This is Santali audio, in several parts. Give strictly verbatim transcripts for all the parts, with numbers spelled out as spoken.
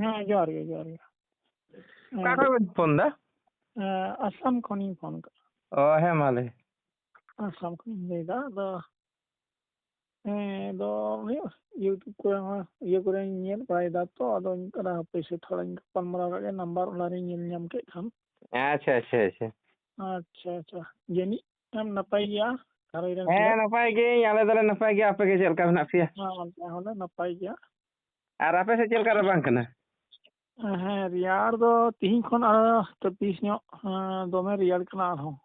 ᱦᱮᱸ, ᱡᱚᱦᱟᱨ ᱜᱮ, ᱡᱚᱦᱟᱨ ᱜᱮ᱾ ᱚᱠᱟ ᱦᱮᱸ᱾ ᱠᱷᱚᱱ ᱵᱮᱱ ᱯᱷᱳᱱ ᱫᱟ? ᱮᱸ, ᱟᱥᱟᱢ ᱠᱷᱚᱱᱤᱧ ᱯᱷᱳᱱ ᱠᱟᱜᱼᱟ᱾ ᱚ, ᱦᱮᱸ, ᱢᱟ ᱞᱟᱹᱭ᱾ ᱟᱥᱟᱢ ᱠᱷᱚᱱᱤᱧ ᱞᱟᱹᱭᱫᱟ, ᱟᱫᱚ, ᱦᱮᱸ, ᱟᱫᱚ ᱩᱱᱤ YouTube ᱠᱚᱨᱮ ᱦᱚᱸ, ᱤᱭᱟᱹ ᱠᱚᱨᱮᱧ ᱧᱮᱞ ᱵᱟᱲᱟᱭᱮᱫᱟ ᱛᱚ, ᱟᱫᱚᱧ ᱢᱮᱱᱫᱟ ᱦᱟᱯᱮ ᱥᱮ ᱛᱷᱚᱲᱟᱧ ᱜᱟᱯᱟᱞ ᱢᱟᱨᱟᱣ ᱠᱟᱜ ᱜᱮ, ᱱᱟᱢᱵᱟᱨ ᱚᱱᱟᱨᱤᱧ ᱧᱮᱞ ᱧᱟᱢ ᱠᱮᱫ ᱠᱷᱟᱱ᱾ ᱟᱪᱪᱷᱟ, ᱟᱪᱪᱷᱟ, ᱟᱪᱪᱷᱟ᱾ ᱟᱪᱪᱷᱟ, ᱟᱪᱪᱷᱟ᱾ ᱡᱟᱹᱱᱤᱡ ᱮᱢ ᱱᱟᱯᱟᱭ ᱜᱮᱭᱟ, ᱜᱷᱟᱨᱚᱸᱡᱽ ᱨᱮᱱ ᱦᱮᱸ, ᱥᱟᱱᱟᱢ? ᱱᱟᱯᱟᱭ ᱜᱮ, ᱟᱞᱮ ᱫᱚᱞᱮ ᱱᱟᱯᱟᱭ ᱜᱮᱭᱟ᱾ ᱟᱯᱮ ᱜᱮ ᱪᱮᱫ ᱞᱮᱠᱟ ᱢᱮᱱᱟᱜ ᱯᱮᱭᱟ? ᱦᱮᱸ, ᱟᱞᱮ ᱦᱚᱸᱞᱮ ᱱᱟᱯᱟᱭ ᱜᱮᱭᱟ᱾ ᱟᱨ ᱟᱯᱮ ᱥᱮᱫ ᱪᱮᱫ ᱞᱮᱠᱟ ᱨᱟᱵᱟᱝ ᱠᱟᱱᱟ? ᱦᱮᱸ, ᱨᱮᱭᱟᱲ ᱫᱚ ᱛᱤᱦᱤᱧ ᱠᱷᱚᱱ ᱟᱨᱚ ᱛᱟᱹᱯᱤᱥ ᱧᱚᱜ, ᱦᱮᱸ, ᱫᱚᱢᱮ ᱨᱮᱭᱟᱲ ᱠᱟᱱᱟ ᱟᱨᱦᱚᱸ᱾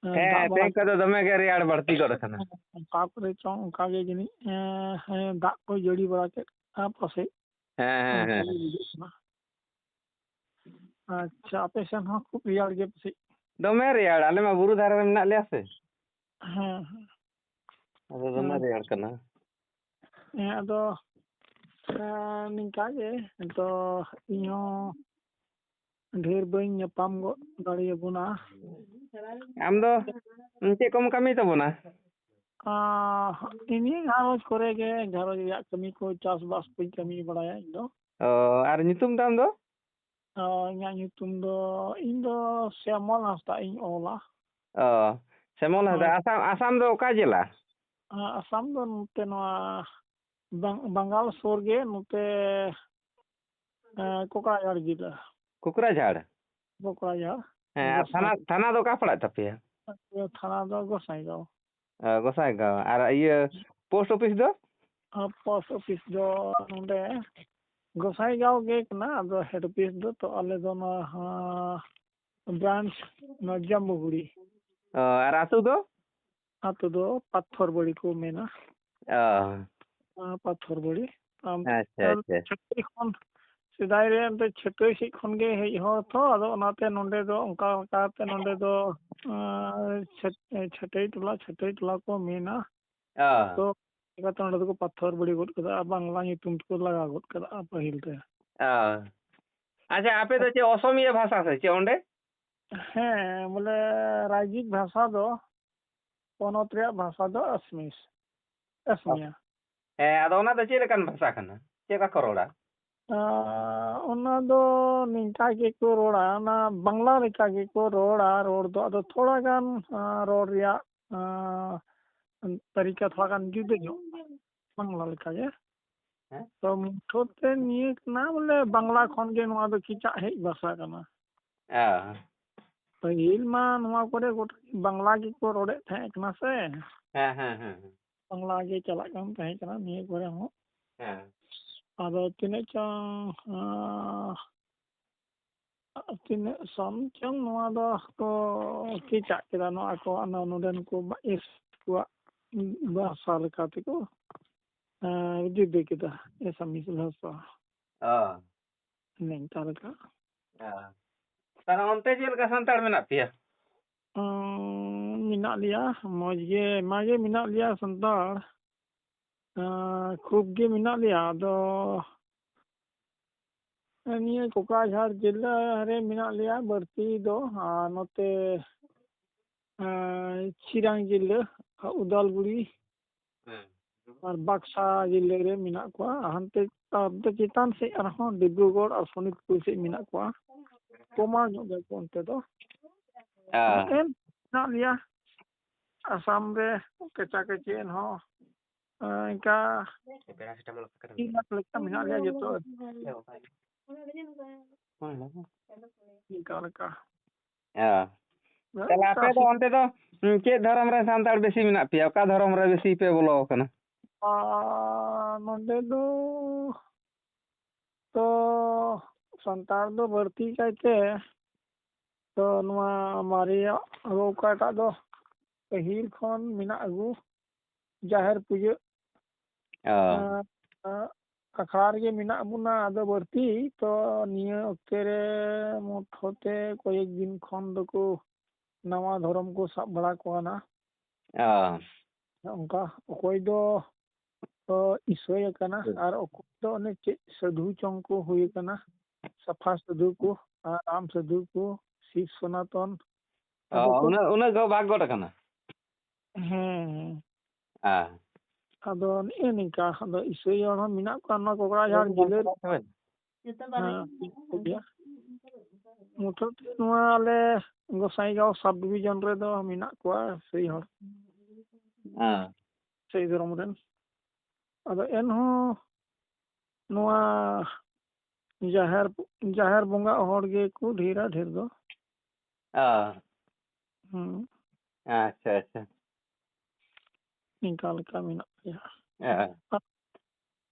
ᱦᱮᱸ, ᱦᱮᱸ, ᱫᱟᱜ ᱵᱟᱲᱟ ᱛᱮᱦᱮᱧ ᱠᱷᱚᱱ ᱫᱚ ᱫᱚᱢᱮ ᱜᱮ ᱨᱮᱭᱟᱲ ᱵᱟᱹᱲᱛᱤ ᱜᱚᱫ ᱟᱠᱟᱱᱟ᱾ ᱚᱠᱟ ᱠᱚᱨᱮ ᱪᱚᱝ ᱚᱱᱠᱟ ᱜᱮ ᱡᱟᱹᱱᱤᱡ, ᱦᱮᱸ, ᱦᱮᱸ, ᱫᱟᱜ ᱠᱚᱭ ᱡᱟᱹᱲᱤ ᱵᱟᱲᱟ ᱠᱮᱫ ᱯᱟᱥᱮᱡ᱾ ᱦᱮᱸ, ᱦᱮᱸ, ᱚᱱᱠᱟ ᱦᱮᱸ᱾ ᱜᱮ ᱵᱩᱡᱷᱟᱹᱜ ᱠᱟᱱᱟ᱾ ᱟᱪᱪᱷᱟ, ᱟᱯᱮ ᱥᱮᱱ ᱦᱚᱸ ᱠᱷᱩᱵ ᱨᱮᱭᱟᱲ ᱜᱮ ᱯᱟᱥᱮᱡ? ᱫᱚᱢᱮ ᱨᱮᱭᱟᱲ, ᱟᱞᱮ ᱢᱟ ᱵᱩᱨᱩ ᱫᱷᱟᱨᱮ ᱨᱮ ᱢᱮᱱᱟᱜ ᱞᱮᱭᱟ ᱥᱮ᱾ ᱦᱮᱸ, ᱦᱮᱸ᱾ ᱟᱫᱚ ᱫᱚᱢᱮ ᱦᱮᱸ᱾ ᱨᱮᱭᱟᱲ ᱠᱟᱱᱟ᱾ ᱦᱮᱸ, ᱟᱫᱚ, ᱮᱸ, ᱱᱤᱝᱠᱟ ᱜᱮ, ᱱᱤᱛᱚᱜ ᱤᱧ ᱦᱚᱸ ᱰᱷᱮᱨ ᱵᱟᱹᱧ ᱧᱟᱯᱟᱢ ᱜᱚᱫ ᱫᱟᱲᱮᱭᱟᱵᱚᱱᱟ᱾ ᱟᱢ ᱫᱚ ᱪᱮᱫ ᱠᱚᱢ ᱠᱟᱹᱢᱤ ᱛᱟᱵᱚᱱᱟ? ᱟᱸ, ᱤᱧ ᱜᱷᱟᱨᱚᱸᱡᱽ ᱠᱚᱨᱮ ᱜᱮ, ᱜᱷᱟᱨᱚᱸᱡᱽ ᱨᱮᱭᱟᱜ ᱠᱟᱹᱢᱤ ᱠᱚ, ᱪᱟᱥᱵᱟᱥ ᱠᱚᱧ ᱠᱟᱹᱢᱤ ᱵᱟᱲᱟᱭᱟ ᱤᱧ ᱫᱚ᱾ ᱚ, ᱟᱨ ᱧᱩᱛᱩᱢ ᱛᱟᱢ ᱫᱚ? ᱚ, ᱤᱧᱟᱹᱜ ᱧᱩᱛᱩᱢ ᱫᱚ, ᱤᱧ ᱫᱚ ᱥᱮᱢᱚᱞ ᱦᱟᱸᱥᱫᱟᱜ ᱤᱧ ᱚᱞᱟ᱾ ᱚ, ᱥᱮᱢᱚᱞ ᱦᱟᱸᱥᱫᱟ᱾ ᱦᱳᱭ᱾ ᱟᱥᱟᱢ, ᱟᱥᱟᱢ ᱫᱚ ᱚᱠᱟ ᱡᱮᱞᱟ? ᱟᱸ, ᱟᱥᱟᱢ ᱫᱚ ᱱᱚᱛᱮ ᱱᱚᱣᱟ ᱵᱟᱝ-, ᱵᱟᱝᱜᱟᱞ ᱥᱩᱨ ᱜᱮ ᱱᱚᱛᱮ, ᱮᱸ, ᱠᱚᱠᱲᱟᱡᱷᱟᱲ ᱡᱮᱞᱟ᱾ ᱠᱚᱠᱲᱟᱡᱷᱟᱲ? ᱠᱚᱠᱲᱟᱡᱷᱟᱲ᱾ ᱦᱮᱸ, ᱟᱨ ᱜᱚᱸᱥᱟᱭ-, ᱛᱷᱟᱱᱟ, ᱛᱷᱟᱱᱟ ᱫᱚ ᱚᱠᱟ ᱯᱟᱲᱟᱜ ᱛᱟᱯᱮᱭᱟ? ᱛᱷᱟᱱᱟ ᱫᱚ ᱜᱚᱸᱥᱟᱭᱜᱟᱸᱣ᱾ ᱚ, ᱜᱚᱸᱥᱟᱭᱜᱟᱸᱣ᱾ ᱟᱨ ᱤᱭᱟᱹ, ᱯᱳᱥᱴ ᱚᱯᱷᱤᱥ ᱫᱚ? ᱟᱨ ᱯᱳᱥᱴ ᱚᱯᱷᱤᱥ ᱫᱚ ᱱᱚᱰᱮ ᱜᱚᱸᱥᱟᱭᱜᱟᱸᱣ ᱜᱮ ᱠᱟᱱᱟ, ᱟᱫᱚ ᱦᱮᱰ ᱚᱯᱷᱤᱥ ᱫᱚ ᱛᱚ ᱟᱞᱮ ᱫᱚ ᱱᱚᱣᱟ, ᱦᱟᱸ, ᱵᱨᱟᱧᱪ ᱱᱚᱣᱟ ᱡᱟᱢᱵᱩᱜᱩᱲᱤ᱾ ᱚ, ᱟᱨ ᱟᱹᱛᱩ ᱫᱚ? ᱟᱹᱛᱩ ᱫᱚ ᱯᱟᱛᱷᱚᱨ ᱵᱟᱲᱤ ᱠᱚ ᱢᱮᱱᱟ᱾ ᱚ᱾ ᱟᱸ, ᱯᱟᱛᱷᱚᱨ ᱵᱟᱲᱤ᱾ ᱟᱢ, ᱟᱪᱪᱷᱟ, ᱟᱨ ᱟᱪᱪᱷᱟ᱾ ᱪᱷᱟᱹᱴᱭᱟᱹᱨ ᱠᱷᱚᱱ, ᱥᱮᱫᱟᱭ ᱨᱮ ᱮᱱᱛᱮ ᱪᱷᱟᱹᱴᱭᱟᱹᱨ ᱥᱮᱫ ᱠᱷᱚᱱ ᱜᱮ ᱦᱮᱡ ᱦᱚᱲ ᱛᱚ, ᱟᱫᱚ ᱚᱱᱟᱛᱮ ᱱᱚᱰᱮ ᱫᱚ ᱚᱱᱠᱟ ᱞᱮᱠᱟᱛᱮ ᱱᱚᱰᱮ ᱫᱚ, ᱟᱸ, ᱪᱷᱟᱹᱴ-, ᱪᱷᱟᱹᱴᱭᱟᱹᱨ ᱴᱚᱞᱟ, ᱪᱷᱟᱹᱴᱭᱟᱹᱨ ᱴᱚᱞᱟ ᱠᱚ ᱢᱮᱱᱟ᱾ ᱚ᱾ ᱛᱚ, ᱪᱤᱠᱟᱹᱛᱮ ᱱᱚᱰᱮ ᱫᱚᱠᱚ ᱯᱟᱛᱷᱚᱨ ᱵᱟᱲᱤ ᱜᱚᱫ ᱠᱟᱫᱟ ᱟᱨ ᱵᱟᱝᱞᱟ ᱧᱩᱛᱩᱢ ᱛᱮᱠᱚ ᱞᱟᱜᱟᱣ ᱜᱚᱫ ᱠᱟᱫᱟ ᱯᱟᱹᱦᱤᱞ ᱨᱮ᱾ ᱚ᱾ ᱟᱪᱪᱷᱟ, ᱟᱯᱮ ᱫᱚ ᱪᱮᱫ ᱚᱥᱚᱢᱤᱭᱟᱹ ᱵᱷᱟᱥᱟ ᱥᱮ ᱪᱮᱫ ᱚᱸᱰᱮ? ᱦᱮᱸ, ᱵᱚᱞᱮ ᱨᱟᱡᱽᱡᱤᱠ ᱵᱷᱟᱥᱟ ᱫᱚ, ᱯᱚᱱᱚᱛ ᱨᱮᱭᱟᱜ ᱵᱷᱟᱥᱟ ᱫᱚ ᱟᱥᱢᱤᱥ, ᱟᱥᱢᱤᱭᱟ᱾ ᱦᱮᱸ, ᱟᱫᱚ ᱚᱱᱟ ᱫᱚ ᱪᱮᱫ ᱞᱮᱠᱟᱱ ᱵᱷᱟᱥᱟ ᱠᱟᱱᱟ? ᱪᱮᱫ ᱞᱮᱠᱟ ᱠᱚ ᱨᱚᱲᱟ? ᱟᱨ ᱚᱱᱟ ᱫᱚ ᱱᱤᱝᱠᱟ ᱜᱮᱠᱚ ᱨᱚᱲᱟ, ᱚᱱᱟ ᱵᱟᱝᱞᱟ ᱞᱮᱠᱟ ᱜᱮᱠᱚ ᱨᱚᱲᱟ ᱨᱚᱲ ᱫᱚ, ᱟᱫᱚ ᱛᱷᱚᱲᱟ ᱜᱟᱱ, ᱟᱸ, ᱨᱚᱲ ᱨᱮᱭᱟᱜ, ᱟᱸ, ᱛᱟᱹᱨᱤᱠᱟ ᱛᱷᱚᱲᱟ ᱜᱟᱱ ᱡᱩᱫᱟᱹ ᱧᱚᱜ, ᱵᱟᱝᱞᱟ ᱞᱮᱠᱟ ᱜᱮ᱾ ᱦᱮᱸ? ᱛᱚ ᱢᱩᱴᱷᱟᱹ ᱛᱮ ᱱᱤᱭᱟᱹ ᱠᱟᱱᱟ ᱵᱚᱞᱮ ᱵᱟᱝᱞᱟ ᱠᱷᱚᱱ ᱜᱮ ᱱᱚᱣᱟ ᱫᱚ ᱠᱮᱪᱟᱜ ᱦᱮᱡ ᱵᱷᱟᱥᱟ ᱠᱟᱱᱟ᱾ ᱚ᱾ ᱯᱟᱹᱦᱤᱞ ᱢᱟ ᱱᱚᱣᱟ ᱠᱚᱨᱮ ᱜᱚᱴᱟ ᱵᱟᱝᱞᱟ ᱜᱮᱠᱚ ᱨᱚᱲᱮᱫ ᱛᱟᱦᱮᱸ ᱠᱟᱱᱟ ᱥᱮ᱾ ᱦᱮᱸ, ᱦᱮᱸ, ᱦᱮᱸ, ᱦᱮᱸ᱾ ᱵᱟᱝᱞᱟ ᱜᱮ ᱪᱟᱞᱟᱜ ᱠᱟᱱ ᱛᱟᱦᱮᱸ ᱠᱟᱱᱟ ᱱᱤᱭᱟᱹ ᱠᱚᱨᱮ ᱦᱚᱸ᱾ ᱦᱮᱸ᱾ ᱟᱫᱚ ᱛᱤᱱᱟᱹᱜ ᱪᱚᱝ, ᱟᱸ, ᱛᱤᱱᱟᱹᱜ ᱥᱚᱱ ᱪᱚᱝ ᱱᱚᱣᱟ ᱫᱚ ᱠᱚ ᱠᱮᱪᱟᱜ ᱠᱮᱫᱟ, ᱱᱚᱣᱟ ᱠᱚ, ᱚᱱᱟ ᱱᱚᱰᱮᱱ ᱠᱚ ᱵᱟ-, ᱮᱥ ᱠᱚᱣᱟᱜ ᱵᱷᱟᱥᱟ ᱞᱮᱠᱟ ᱛᱮᱠᱚ, ᱟᱸ, ᱡᱩᱫᱟᱹ ᱠᱮᱫᱟ, ᱮᱥᱟᱢᱤᱥ ᱵᱷᱟᱥᱟ᱾ ᱚ᱾ ᱱᱤᱝᱠᱟ ᱞᱮᱠᱟ᱾ ᱚ᱾ ᱛᱟᱦᱞᱮ ᱚᱱᱛᱮ ᱪᱮᱫ ᱞᱮᱠᱟ ᱥᱟᱱᱛᱟᱲ ᱢᱮᱱᱟᱜ ᱯᱮᱭᱟ? ᱩᱸ, ᱢᱮᱱᱟᱜ ᱞᱮᱭᱟ, ᱢᱚᱡᱽ ᱜᱮ, ᱟᱭᱢᱟ ᱜᱮ ᱢᱮᱱᱟᱜ ᱞᱮᱭᱟ ᱥᱟᱱᱛᱟᱲ᱾ ᱟᱸ, ᱠᱷᱩᱵ ᱜᱮ ᱢᱮᱱᱟᱜ ᱞᱮᱭᱟ᱾ ᱟᱫᱚ ᱱᱤᱭᱟᱹ ᱠᱳᱠᱲᱟᱡᱷᱟᱲ ᱡᱮᱞᱟ ᱨᱮ ᱢᱮᱱᱟᱜ ᱞᱮᱭᱟ ᱵᱟᱹᱲᱛᱤ ᱫᱚ, ᱟᱨ ᱱᱚᱛᱮ, ᱟᱸ, ᱪᱤᱨᱟᱝ ᱡᱮᱞᱟ, ᱩᱫᱟᱞᱜᱩᱲᱤ, ᱦᱮᱸ᱾ ᱟᱨ ᱵᱟᱠᱥᱟ ᱡᱮᱞᱟ ᱨᱮ ᱢᱮᱱᱟᱜ ᱠᱚᱣᱟ᱾ ᱦᱟᱱᱛᱮ, ᱦᱟᱱᱛᱮ ᱪᱮᱛᱟᱱ ᱥᱮᱫ ᱟᱨᱦᱚᱸ ᱰᱤᱵᱽᱨᱩᱜᱚᱲ ᱟᱨ ᱥᱳᱱᱤᱛᱯᱩᱨ ᱥᱮᱫ ᱢᱮᱱᱟᱜ ᱠᱚᱣᱟ, ᱠᱚᱢᱟᱣ ᱧᱚᱜ ᱜᱮᱭᱟ ᱠᱚ ᱚᱱᱛᱮ ᱫᱚ᱾ ᱦᱮᱸ᱾ ᱮᱱ ᱢᱮᱱᱟᱜ ᱞᱮᱭᱟ ᱟᱥᱟᱢ ᱨᱮ ᱠᱟᱪᱟ ᱠᱟᱪᱤ ᱮᱱᱦᱚᱸ, ᱮᱸ, ᱤᱱᱠᱟ ᱯᱮᱨᱟᱥᱤᱴᱟᱢᱚᱞ ᱠᱟᱛᱮ ᱛᱤᱱ ᱞᱟᱠᱷ ᱞᱮᱠᱟ ᱢᱮᱱᱟᱜ ᱞᱮᱭᱟ ᱡᱚᱛᱚ᱾ ᱦᱮᱸ᱾ ᱤᱱᱠᱟ ᱞᱮᱠᱟ᱾ ᱦᱮᱸ᱾ ᱦᱮᱸ, ᱛᱟᱦᱞᱮ ᱟᱯᱮ ᱫᱚ ᱪᱟᱥ ᱚᱱᱛᱮ ᱫᱚ, ᱩᱸ, ᱪᱮᱫ ᱫᱷᱚᱨᱚᱢ ᱨᱮᱱ ᱥᱟᱱᱛᱟᱲ ᱵᱮᱥᱤ ᱢᱮᱱᱟᱜ ᱯᱮᱭᱟ? ᱚᱠᱟ ᱫᱷᱚᱨᱚᱢ ᱨᱮ ᱵᱮᱥᱤ ᱯᱮ ᱵᱚᱞᱚ ᱟᱠᱟᱱᱟ? ᱟᱨ ᱱᱚᱸᱰᱮ ᱫᱚ ᱛᱚ ᱥᱟᱱᱛᱟᱲ ᱫᱚ ᱵᱟᱹᱲᱛᱤ ᱠᱟᱭᱛᱮ ᱛᱚ ᱱᱚᱣᱟ ᱢᱟᱨᱮᱭᱟᱜ ᱟᱵᱚ ᱚᱠᱟᱴᱟᱜ ᱫᱚ ᱯᱟᱹᱦᱤᱞ ᱠᱷᱚᱱ ᱢᱮᱱᱟᱜ ᱟᱹᱜᱩ, ᱡᱟᱦᱮᱨ ᱯᱩᱡᱟᱹ, ᱚ᱾ ᱟᱸ, ᱟᱸ, ᱟᱠᱷᱲᱟ ᱨᱮᱜᱮ ᱢᱮᱱᱟᱜ ᱵᱚᱱᱟ᱾ ᱟᱫᱚ ᱵᱟᱹᱲᱛᱤ ᱛᱚ ᱱᱤᱭᱟᱹ ᱚᱠᱛᱮ ᱨᱮ ᱢᱚᱴᱷᱚᱛᱮ ᱠᱚᱭᱮᱠ ᱫᱤᱱ ᱠᱷᱚᱱ ᱫᱚᱠᱚ ᱱᱟᱣᱟ ᱫᱷᱚᱨᱚᱢ ᱠᱚ ᱥᱟᱵ ᱵᱟᱲᱟ ᱠᱚᱣᱟ ᱱᱟ᱾ ᱚ᱾ ᱚᱱᱠᱟ ᱚᱠᱚᱭ ᱫᱚ, ᱚ, ᱤᱥᱟᱹᱭ ᱟᱠᱟᱱᱟ, ᱦᱩᱸ᱾ ᱟᱨ ᱚᱠᱚᱭ ᱫᱚ ᱚᱱᱮ ᱪᱮᱫ ᱥᱟᱹᱫᱷᱩ ᱪᱚᱝ ᱠᱚ ᱦᱩᱭ ᱟᱠᱟᱱᱟ, ᱥᱟᱯᱷᱟ ᱥᱟᱹᱫᱷᱩ ᱠᱚ, ᱟᱨ ᱨᱟᱢ ᱥᱟᱹᱫᱷᱩ ᱠᱚ, ᱥᱤᱵ ᱥᱚᱱᱟᱛᱚᱱ᱾ ᱚ, ᱟᱫᱚ ᱠᱚ ᱩᱱᱟᱹᱜ, ᱩᱱᱟᱹᱜ ᱠᱚ ᱵᱷᱟᱜᱽ ᱜᱚᱫ ᱟᱠᱟᱱᱟ? ᱦᱮᱸ᱾ ᱦᱮᱸ᱾ ᱟᱫᱚ ᱱᱮᱜᱼᱮ ᱱᱤᱝᱠᱟ, ᱟᱫᱚ ᱤᱥᱟᱹᱭ ᱦᱚᱲ ᱦᱚᱸ ᱢᱮᱱᱟᱜ ᱠᱚᱣᱟ ᱱᱚᱣᱟ ᱠᱚᱠᱲᱟᱡᱷᱟᱲ ᱡᱮᱞᱟᱹ ᱨᱮ᱾ ᱦᱳᱭ᱾ ᱦᱮᱸ, ᱴᱷᱤᱠ ᱜᱮᱭᱟ᱾ ᱢᱚᱴᱟᱢᱩᱴᱤ ᱱᱚᱣᱟ ᱟᱞᱮ ᱜᱚᱸᱥᱟᱭᱜᱟᱸᱣ ᱥᱟᱵ ᱰᱤᱵᱷᱤᱡᱚᱱ ᱨᱮᱫᱚ ᱢᱮᱱᱟᱜ ᱠᱚᱣᱟ ᱥᱮᱭ ᱦᱚᱲ, ᱦᱮᱸ᱾ ᱥᱮᱭ ᱫᱷᱚᱨᱚᱢ ᱨᱮᱱ᱾ ᱟᱫᱚ ᱮᱱᱦᱚᱸ ᱱᱚᱣᱟ ᱡᱟᱦᱮᱨ, ᱡᱟᱦᱮᱨ ᱵᱚᱸᱜᱟ ᱦᱚᱲ ᱜᱮᱠᱚ ᱰᱷᱮᱨᱟ ᱰᱷᱮᱨ ᱫᱚ᱾ ᱚ᱾ ᱦᱩᱸ᱾ ᱟᱪᱪᱷᱟ, ᱟᱪᱪᱷᱟ᱾ ᱱᱤᱝᱠᱟ ᱞᱮᱠᱟ ᱢᱮᱱᱟᱜ ᱞᱮᱭᱟ᱾ ᱦᱮᱸ᱾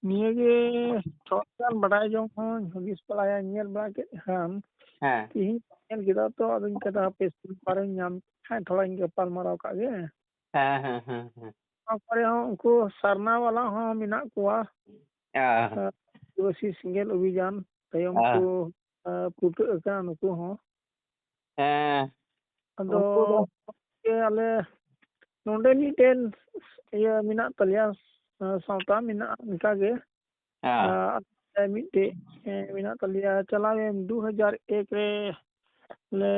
ᱱᱤᱭᱟᱹ ᱜᱮ ᱛᱷᱚᱲᱟ ᱜᱟᱱ ᱵᱟᱰᱟᱭ ᱡᱚᱝ ᱦᱚᱸᱧ ᱦᱩᱫᱤᱥ ᱵᱟᱲᱟᱭᱟ, ᱧᱮᱞ ᱵᱟᱲᱟ ᱠᱮᱫ ᱠᱷᱟᱱ᱾ ᱦᱮᱸ᱾ ᱛᱤᱦᱤᱧ ᱧᱮᱞ ᱠᱮᱫᱟ ᱛᱚ, ᱟᱫᱚᱧ ᱠᱟᱫᱟ ᱦᱟᱯᱮ ᱥᱤᱢ ᱯᱟᱨᱮᱧ ᱧᱟᱢ ᱠᱷᱟᱱ ᱛᱷᱚᱲᱟᱧ ᱜᱟᱯᱟᱞ ᱢᱟᱨᱟᱣ ᱠᱟᱜ ᱜᱮ᱾ ᱦᱮᱸ, ᱦᱮᱸ, ᱦᱮᱸ, ᱦᱮᱸ᱾ ᱚᱱᱟ ᱠᱚᱨᱮ ᱦᱚᱸ ᱩᱱᱠᱩ ᱥᱟᱨᱱᱟ ᱵᱟᱞᱟ ᱦᱚᱸ ᱢᱮᱱᱟᱜ ᱠᱚᱣᱟ᱾ ᱦᱮᱸ᱾ ᱟᱹᱫᱤᱵᱟᱹᱥᱤ ᱥᱮᱸᱜᱮᱞ ᱚᱵᱷᱤᱡᱟᱱ ᱛᱟᱭᱚᱢ ᱦᱮᱸ᱾ ᱠᱚ, ᱮ, ᱯᱩᱴᱟᱹᱜ ᱟᱠᱟᱱ ᱱᱩᱠᱩ ᱦᱚᱸ᱾ ᱦᱮᱸ᱾ ᱟᱫᱚ ᱩᱱᱠᱩ ᱫᱚ ᱜᱚᱢᱠᱮ, ᱟᱞᱮ ᱱᱚᱰᱮ ᱢᱤᱫᱴᱮᱱ ᱤᱭᱟᱹ ᱢᱮᱱᱟᱜ ᱛᱟᱞᱮᱭᱟ, ᱮ, ᱥᱟᱶᱛᱟ ᱢᱮᱱᱟᱜᱼᱟ ᱚᱱᱠᱟ ᱜᱮ᱾ ᱦᱮᱸ᱾ ᱟᱨ ᱟᱞᱮ ᱢᱤᱫᱴᱮᱡ, ᱮ, ᱢᱮᱱᱟᱜ ᱛᱟᱞᱮᱭᱟ, ᱪᱟᱞᱟᱣᱮᱱ ᱫᱩ ᱦᱟᱡᱟᱨ ᱮᱠ ᱨᱮ ᱞᱮ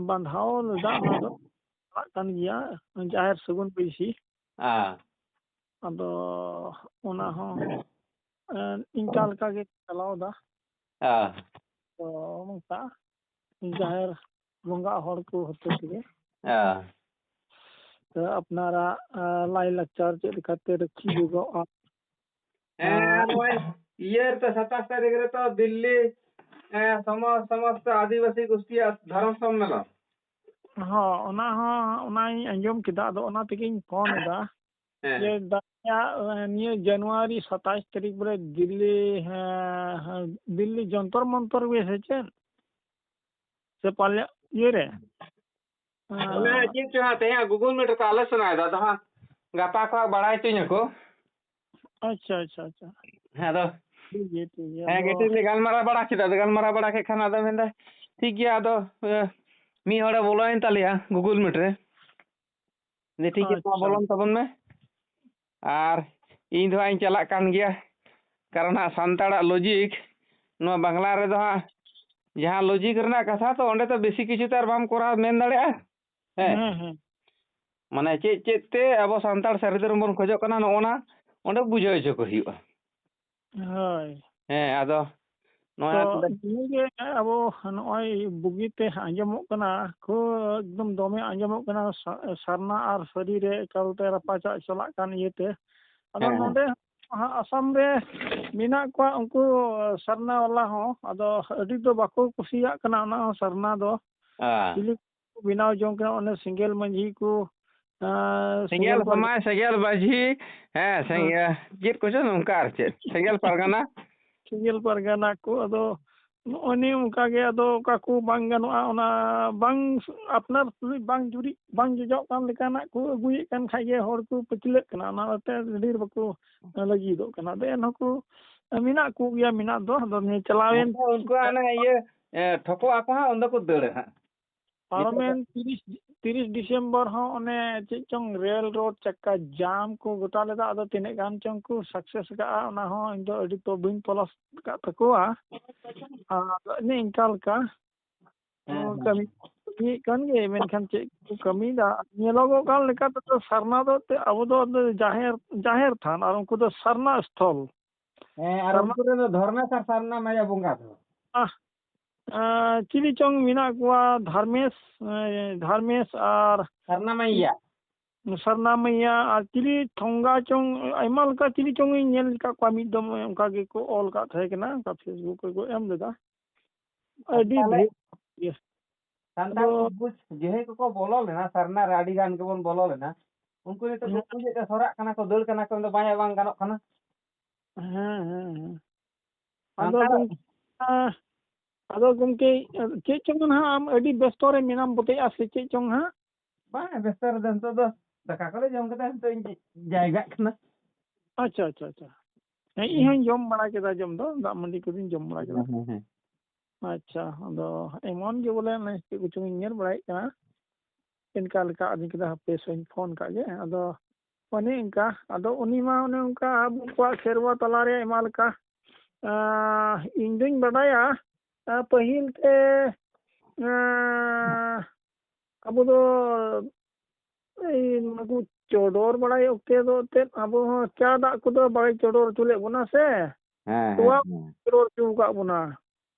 ᱵᱟᱸᱫᱷᱟᱣ ᱞᱮᱫᱟ, ᱚᱱᱟ ᱫᱚ ᱪᱟᱞᱟᱜ ᱠᱟᱱ ᱜᱮᱭᱟ, ᱡᱟᱦᱮᱨ ᱥᱟᱹᱜᱩᱱ ᱵᱟᱹᱭᱥᱤ᱾ ᱦᱮᱸ᱾ ᱟᱫᱚ ᱚᱱᱟ ᱦᱚᱸ, ᱮ, ᱤᱱᱠᱟ ᱞᱮᱠᱟ ᱜᱮ ᱪᱟᱞᱟᱣ ᱮᱫᱟ᱾ ᱦᱮᱸ᱾ ᱛᱚ ᱱᱚᱝᱠᱟ ᱡᱟᱦᱮᱨ ᱵᱚᱸᱜᱟ ᱦᱚᱲ ᱠᱚ ᱦᱚᱛᱮ ᱛᱮᱜᱮ᱾ ᱦᱮᱸ᱾ ᱛᱚ ᱟᱯᱱᱟᱨᱟᱜ, ᱮ, ᱞᱟᱭᱼᱞᱟᱠᱪᱟᱨ ᱪᱮᱫ ᱞᱮᱠᱟᱛᱮ ᱨᱟᱹᱠᱷᱤ ᱡᱚᱜᱟᱜᱼᱟ? ᱦᱮᱸ, ᱟᱨ ᱱᱚᱜᱼᱚᱭ ᱤᱭᱟᱹ ᱨᱮ ᱛᱚ ᱥᱟᱛᱟᱥ ᱛᱟᱹᱨᱤᱠᱷ ᱨᱮ ᱛᱚ ᱫᱤᱞᱞᱤ, ᱮ, ᱥᱚᱢᱚ-, ᱥᱚᱢᱚᱥᱛᱚ ᱟᱹᱫᱤᱵᱟᱹᱥᱤ ᱜᱳᱥᱴᱤᱭᱟᱜ ᱫᱷᱚᱨᱚᱢ ᱥᱚᱢᱢᱮᱞᱚᱱ᱾ ᱦᱚᱸ, ᱚᱱᱟ ᱦᱚᱸ, ᱚᱱᱟᱧ ᱟᱸᱡᱚᱢ ᱠᱮᱫᱟ, ᱟᱫᱚ ᱚᱱᱟ ᱛᱮᱜᱮᱧ ᱯᱷᱳᱱ ᱮᱫᱟ᱾ ᱦᱮᱸ᱾ ᱡᱮ ᱫᱟᱫᱟ, ᱱᱤᱭᱟᱹ ᱡᱟᱱᱩᱣᱟᱨᱤ ᱥᱟᱛᱟᱥ ᱛᱟᱹᱨᱤᱠᱷ ᱵᱚᱞᱮ ᱫᱤᱞᱞᱤ, ᱦᱮᱸ, ᱦᱮᱸ, ᱫᱤᱞᱞᱤ ᱡᱚᱱᱛᱚᱨ ᱢᱚᱱᱛᱚᱨ ᱜᱮ ᱥᱮ ᱪᱮᱫ? ᱥᱮ ᱯᱟᱞᱮ ᱤᱭᱟᱹ ᱨᱮ? ᱚᱱᱟ ᱦᱮᱸ᱾ ᱪᱮᱫ ᱪᱚ ᱦᱟᱸᱜ ᱛᱮᱦᱮᱧ Google Meet ᱨᱮᱠᱚ ᱟᱞᱳᱪᱚᱱᱟᱭᱮᱫᱟ, ᱟᱫᱚ ᱦᱟᱸᱜ ᱜᱟᱯᱟ ᱠᱚ ᱦᱟᱸᱜ ᱵᱟᱲᱟᱭ ᱦᱚᱪᱚᱧᱟᱠᱚ᱾ ᱟᱪᱪᱷᱟ, ᱟᱪᱪᱷᱟ, ᱟᱪᱪᱷᱟ᱾ ᱦᱮᱸ, ᱟᱫᱚ ᱴᱷᱤᱠ ᱜᱮᱭᱟ, ᱴᱷᱤᱠ ᱜᱮᱭᱟ᱾ ᱦᱮᱸ, ᱟᱫᱚ ᱠᱟᱹᱴᱤᱡ ᱞᱮ ᱜᱟᱞᱢᱟᱨᱟᱣ ᱵᱟᱲᱟ ᱠᱮᱫᱟ, ᱟᱫᱚ ᱜᱟᱞᱢᱟᱨᱟᱣ ᱵᱟᱲᱟ ᱠᱮᱫ ᱠᱷᱟᱱ ᱟᱫᱚ ᱢᱮᱱᱫᱟ, ᱴᱷᱤᱠ ᱜᱮᱭᱟ, ᱟᱫᱚ, ᱮ, ᱢᱤᱫ ᱦᱚᱲᱮ ᱵᱚᱞᱚᱭᱮᱱ ᱛᱟᱞᱮᱭᱟ Google Meet ᱨᱮ᱾ ᱫᱤᱭᱮ ᱴᱷᱤᱠ ᱜᱮᱭᱟ, ᱢᱟ ᱟᱪᱪᱷᱟ᱾ ᱵᱚᱞᱚᱱ ᱛᱟᱵᱚᱱ ᱢᱮ᱾ ᱟᱨ ᱤᱧ ᱫᱚ ᱦᱟᱸᱜ ᱤᱧ ᱪᱟᱞᱟᱜ ᱠᱟᱱ ᱜᱮᱭᱟ, ᱠᱟᱨᱚᱱ ᱦᱟᱸᱜ ᱥᱟᱱᱛᱟᱲᱟᱜ logic, ᱱᱚᱣᱟ ᱵᱟᱝᱞᱟ ᱨᱮᱫᱚ ᱦᱟᱸᱜ ᱡᱟᱦᱟᱸ logic ᱨᱮᱱᱟᱜ ᱠᱟᱛᱷᱟ, ᱛᱚ ᱚᱸᱰᱮ ᱫᱚ ᱵᱮᱥᱤ ᱠᱤᱪᱷᱩ ᱛᱚ ᱟᱨ ᱵᱟᱢ ᱠᱚᱨᱟᱣ ᱢᱮᱱ ᱫᱟᱲᱮᱭᱟᱜᱼᱟ᱾ ᱦᱮᱸ᱾ ᱦᱮᱸ, ᱦᱮᱸ᱾ ᱢᱟᱱᱮ ᱪᱮᱫ, ᱪᱮᱫ ᱛᱮ ᱟᱵᱚ ᱥᱟᱱᱛᱟᱲ ᱥᱟᱹᱨᱤ ᱫᱷᱚᱨᱚᱢ ᱵᱚᱱ ᱠᱷᱚᱡᱚᱜ ᱠᱟᱱᱟ, ᱱᱚᱜᱼᱚ ᱱᱟ ᱚᱸᱰᱮ ᱵᱩᱡᱷᱟᱹᱣ ᱦᱚᱪᱚ ᱠᱚ ᱦᱩᱭᱩᱜᱼᱟ᱾ ᱦᱳᱭ᱾ ᱦᱮᱸ, ᱟᱫᱚ ᱱᱚᱣᱟ ᱛᱚ ᱱᱚᱰᱮ ᱱᱤᱭᱟᱹᱜᱮ ᱟᱵᱚ ᱱᱚᱜᱼᱚᱭ ᱵᱩᱜᱤᱛᱮ ᱟᱸᱡᱚᱢᱚᱜ ᱠᱟᱱᱟ, ᱠᱷᱩᱵ ᱮᱠᱫᱚᱢ ᱫᱚᱢᱮ ᱟᱸᱡᱚᱢᱚᱜ ᱠᱟᱱᱟ, ᱥᱟ-, ᱥᱟᱨᱱᱟ ᱟᱨ ᱥᱟᱹᱨᱤ ᱨᱮ ᱮᱠᱟᱞᱛᱮ ᱨᱟᱯᱟᱪᱟᱜ ᱪᱟᱞᱟᱜ ᱠᱟᱱ ᱤᱭᱟᱹᱛᱮ᱾ ᱟᱫᱚ ᱦᱮᱸ, ᱦᱮᱸ᱾ ᱱᱚᱰᱮ ᱦᱟᱸᱜ ᱟᱥᱟᱢ ᱨᱮ ᱢᱮᱱᱟᱜ ᱠᱚᱣᱟ ᱩᱱᱠᱩ ᱥᱟᱨᱱᱟ ᱵᱟᱞᱟ ᱦᱚᱸ, ᱟᱫᱚ ᱟᱹᱰᱤ ᱫᱚ ᱵᱟᱠᱚ ᱠᱩᱥᱤᱭᱟᱜ ᱠᱟᱱᱟ ᱚᱱᱟ ᱦᱚᱸ ᱥᱟᱨᱱᱟ ᱫᱚ᱾ ᱦᱮᱸ᱾ ᱪᱤᱞᱤ ᱠᱚ ᱵᱮᱱᱟᱣ ᱡᱚᱝ ᱠᱟᱱᱟ, ᱚᱱᱮ ᱥᱮᱸᱜᱮᱞ ᱢᱟᱹᱡᱷᱤ ᱠᱚ, ᱟᱸ, ᱥᱮᱸᱜᱮᱞ ᱥᱮᱸᱜᱮᱞ ᱯᱟᱨᱜᱟᱱᱟ᱾ ᱥᱚᱢᱟᱡᱽ, ᱥᱮᱸᱜᱮᱞ ᱢᱟᱹᱡᱷᱤ, ᱦᱮᱸ, ᱦᱮᱸ᱾ ᱥᱮᱸᱜᱮᱞ, ᱪᱮᱫ ᱠᱚᱪᱚ ᱱᱚᱝᱠᱟ ᱟᱨ ᱪᱮᱫ, ᱥᱮᱸᱜᱮᱞ ᱯᱟᱨᱜᱟᱱᱟ᱾ ᱥᱮᱸᱜᱮᱞ ᱯᱟᱨᱜᱟᱱᱟ ᱠᱚ, ᱟᱫᱚ ᱱᱚᱜᱼᱚᱭ ᱱᱤᱭᱟᱹ ᱚᱱᱠᱟ ᱜᱮ, ᱟᱫᱚ ᱚᱠᱟ ᱠᱚ ᱵᱟᱝ ᱜᱟᱱᱚᱜᱼᱟ, ᱚᱱᱟ ᱵᱟᱝ ᱟᱯᱱᱟᱨ ᱛᱩᱞᱩᱡ ᱵᱟᱝ ᱡᱩᱨᱤᱜ, ᱵᱟᱝ ᱡᱚᱡᱟᱜ ᱠᱟᱱ ᱞᱮᱠᱟᱱᱟᱜ ᱠᱚ ᱟᱹᱜᱩᱭᱮᱫ ᱠᱟᱱ ᱠᱷᱟᱡ ᱜᱮ ᱦᱚᱲ ᱠᱚ ᱯᱟᱹᱪᱷᱞᱟᱹᱜ ᱠᱟᱱᱟ, ᱚᱱᱟ ᱛᱮ ᱰᱷᱮᱨ ᱵᱟᱠᱚ ᱞᱟᱹᱜᱤᱫᱚᱜ ᱠᱟᱱᱟ᱾ ᱟᱫᱚ ᱮᱱᱦᱚᱸ ᱠᱚ ᱢᱮᱱᱟᱜ ᱠᱚ ᱜᱮᱭᱟ, ᱢᱮᱱᱟᱜ ᱫᱚ, ᱟᱫᱚ ᱱᱤᱭᱟᱹ ᱪᱟᱞᱟᱣᱮᱱ ᱩᱱᱠᱩ, ᱩᱱᱠᱩᱣᱟᱜ ᱚᱱᱟ ᱤᱭᱟᱹ, ᱮ, ᱴᱷᱚᱠᱚᱜ ᱟᱠᱚ ᱦᱟᱸᱜ, ᱩᱱᱫᱚ ᱠᱚ ᱫᱟᱹᱲᱟ ᱦᱟᱸᱜ᱾ ᱱᱤᱛᱚᱜ ᱫᱚ ᱯᱟᱨᱚᱢᱮᱱ ᱛᱤᱨᱤᱥ, ᱛᱤᱨᱤᱥ ᱰᱤᱥᱮᱢᱵᱚᱨ ᱦᱚᱸ ᱚᱱᱮ ᱪᱮᱫ ᱪᱚᱝ ᱨᱮᱞ ᱨᱳᱰ ᱪᱟᱠᱟ ᱡᱟᱢ ᱠᱚ ᱜᱚᱴᱟ ᱞᱮᱫᱟ, ᱟᱫᱚ ᱛᱤᱱᱟᱹᱜ ᱜᱟᱱ ᱪᱚᱝ ᱠᱚ ᱥᱟᱠᱥᱮᱥ ᱟᱠᱟᱫᱼᱟ, ᱚᱱᱟ ᱦᱚᱸ ᱤᱧ ᱫᱚ ᱟᱹᱰᱤ ᱛᱚ ᱵᱟᱹᱧ ᱯᱷᱚᱞᱳ ᱟᱠᱟᱫ ᱛᱟᱠᱚᱣᱟ᱾ ᱟᱨ ᱤᱱᱟᱹ ᱤᱱᱠᱟ ᱞᱮᱠᱟ ᱦᱮᱸ, ᱦᱮᱸ᱾ ᱠᱟᱹᱢᱤ, ᱠᱟᱹᱢᱤᱭᱮᱫ ᱠᱟᱱ ᱜᱮ, ᱢᱮᱱᱠᱷᱟᱱ ᱪᱮᱫ ᱠᱚ ᱠᱟᱹᱢᱤᱭᱮᱫᱟ? ᱧᱮᱞᱚᱜᱚᱜ ᱠᱟᱱ ᱞᱮᱠᱟ ᱛᱮᱫᱚ ᱥᱟᱨᱱᱟ ᱫᱚ ᱮᱱᱛᱮᱫ ᱟᱵᱚ ᱫᱚ ᱡᱟᱦᱮᱨ, ᱡᱟᱦᱮᱨ ᱛᱷᱟᱱ, ᱟᱨ ᱩᱱᱠᱩ ᱫᱚ ᱥᱟᱨᱱᱟ ᱥᱛᱷᱚᱞ᱾ ᱦᱮᱸ, ᱟᱨ ᱥᱟᱨᱱᱟ ᱩᱱᱠᱩ ᱨᱮᱱ ᱫᱚ ᱫᱷᱚᱨᱢᱮᱥ ᱟᱨ ᱥᱟᱨᱱᱟ ᱢᱟᱭᱟ ᱵᱚᱸᱜᱟ ᱫᱚ᱾ ᱟᱦ, ᱟᱸ, ᱪᱤᱞᱤ ᱪᱚᱝ ᱢᱮᱱᱟᱜ ᱠᱚᱣᱟ, ᱫᱷᱟᱨᱢᱮᱥ, ᱮᱸ, ᱫᱷᱟᱨᱢᱮᱥ ᱟᱨ ᱥᱟᱨᱱᱟ ᱢᱟᱹᱭᱭᱟ᱾ ᱥᱟᱨᱱᱟ ᱢᱟᱹᱭᱭᱟ ᱟᱨ ᱪᱤᱞᱤ ᱴᱷᱚᱝᱜᱟ ᱪᱚᱝ, ᱟᱭᱢᱟ ᱞᱮᱠᱟ ᱪᱤᱞᱤ ᱪᱚᱝ ᱤᱧ ᱧᱮᱞ ᱟᱠᱟᱫ ᱠᱚᱣᱟ, ᱢᱤᱫ ᱫᱚᱢ ᱚᱱᱠᱟ ᱜᱮᱠᱚ ᱚᱞ ᱟᱠᱟᱫ ᱛᱟᱦᱮᱸ ᱠᱟᱱᱟ, ᱚᱱᱠᱟ Facebook ᱨᱮᱠᱚ ᱮᱢ ᱞᱮᱫᱟ᱾ ᱟᱹᱰᱤ ᱛᱟᱦᱞᱮ ᱰᱷᱮᱨ ᱜᱮ᱾ ᱥᱟᱱᱛᱟᱲ ᱟᱫᱚ ᱠᱚ ᱵᱩᱡᱽ, ᱡᱟᱦᱟᱸᱭ ᱠᱚᱠᱚ ᱵᱚᱞᱚ ᱞᱮᱱᱟ, ᱥᱟᱨᱱᱟ ᱨᱮ ᱟᱹᱰᱤ ᱜᱟᱱ ᱜᱮᱵᱚᱱ ᱵᱚᱞᱚ ᱞᱮᱱᱟ, ᱩᱱᱠᱩ ᱱᱤᱛᱚᱜ ᱠᱚ ᱦᱮᱸ᱾ ᱵᱩᱡᱮᱫ ᱛᱮ ᱥᱚᱨᱟᱜ ᱠᱟᱱᱟ ᱠᱚ, ᱫᱟᱹᱲ ᱠᱟᱱᱟ ᱠᱚ, ᱢᱮᱱᱫᱟ ᱵᱟᱝ, ᱵᱟᱝ ᱜᱟᱱᱚᱜ ᱠᱟᱱᱟ᱾ ᱦᱮᱸ, ᱦᱮᱸ, ᱦᱮᱸ᱾ ᱟᱫᱚ ᱥᱟᱱᱛᱟᱲᱟᱜ ᱜᱚᱢᱠᱮ, ᱟᱫᱚ ᱜᱚᱢᱠᱮ, ᱪᱮᱫ ᱪᱚᱝ ᱱᱟᱦᱟᱜ ᱟᱢ ᱟᱹᱰᱤ ᱵᱮᱥᱛᱚ ᱨᱮ ᱢᱮᱱᱟᱢ ᱵᱚᱛᱮᱡ, ᱟ ᱥᱮ ᱪᱮᱫ ᱪᱚᱝ ᱦᱟᱸᱜ? ᱵᱟᱝ, ᱵᱮᱥᱛᱚ ᱨᱮᱫᱚ ᱱᱤᱛᱚᱜ ᱫᱚ ᱫᱟᱠᱟ ᱠᱚᱞᱮ ᱡᱚᱢ ᱠᱟᱛᱮ ᱱᱤᱛᱚᱜ ᱤᱧ ᱡᱟᱭᱜᱟᱜ ᱠᱟᱱᱟ᱾ ᱟᱪᱪᱷᱟ, ᱟᱪᱪᱷᱟ, ᱟᱪᱪᱷᱟ᱾ ᱦᱮᱸ, ᱤᱧ ᱦᱩᱸ᱾ ᱦᱚᱧ ᱡᱚᱢ ᱵᱟᱲᱟ ᱠᱮᱫᱟ, ᱡᱚᱢ ᱫᱚ ᱫᱟᱜ ᱢᱟᱹᱰᱤ ᱠᱚᱫᱚᱧ ᱡᱚᱢ ᱵᱟᱲᱟ ᱠᱮᱫᱟ᱾ ᱦᱮᱸ, ᱦᱮᱸ, ᱦᱮᱸ᱾ ᱟᱪᱪᱷᱟ, ᱟᱫᱚ ᱮᱢᱚᱱ ᱜᱮ ᱵᱚᱞᱮ ᱚᱱᱮ ᱪᱮᱫ ᱠᱚᱪᱚᱝ ᱤᱧ ᱧᱮᱞ ᱵᱟᱲᱟᱭᱮᱫ ᱠᱟᱱᱟ, ᱤᱱᱠᱟ ᱞᱮᱠᱟ ᱟᱫᱚᱧ ᱠᱮᱫᱟ ᱦᱟᱯᱮ ᱥᱮᱧ ᱯᱷᱳᱱ ᱠᱟᱜ ᱜᱮ᱾ ᱟᱫᱚ ᱚᱱᱮ ᱤᱱᱠᱟ, ᱟᱫᱚ ᱩᱱᱤ ᱢᱟ ᱚᱱᱮ ᱚᱱᱠᱟ ᱟᱵᱚ ᱠᱚᱣᱟᱜ ᱥᱮᱨᱣᱟ ᱛᱟᱞᱟᱨᱮ ᱟᱭᱢᱟ ᱞᱮᱠᱟ, ᱟᱸ, ᱤᱧ ᱫᱩᱧ ᱵᱟᱰᱟᱭᱟ, ᱟᱸ, ᱯᱟᱹᱦᱤᱞ ᱛᱮ, ᱟᱸ, ᱟᱵᱚ ᱫᱚ ᱮᱭ ᱱᱩᱠᱩ ᱪᱚᱰᱚᱨ ᱵᱟᱲᱟᱭ ᱚᱠᱛᱮ ᱫᱚ ᱮᱱᱛᱮᱫ ᱟᱵᱚ ᱦᱚᱸ ᱪᱟ ᱫᱟᱜ ᱠᱚᱫᱚ ᱵᱟᱭ ᱪᱚᱰᱚᱨ ᱦᱚᱪᱚ ᱞᱮᱫ ᱵᱚᱱᱟ ᱥᱮ᱾ ᱦᱮᱸ, ᱛᱚᱣᱟ ᱦᱮᱸ, ᱦᱮᱸ᱾ ᱪᱚᱰᱚᱨ ᱦᱚᱪᱚ ᱟᱠᱟᱫ ᱵᱚᱱᱟ,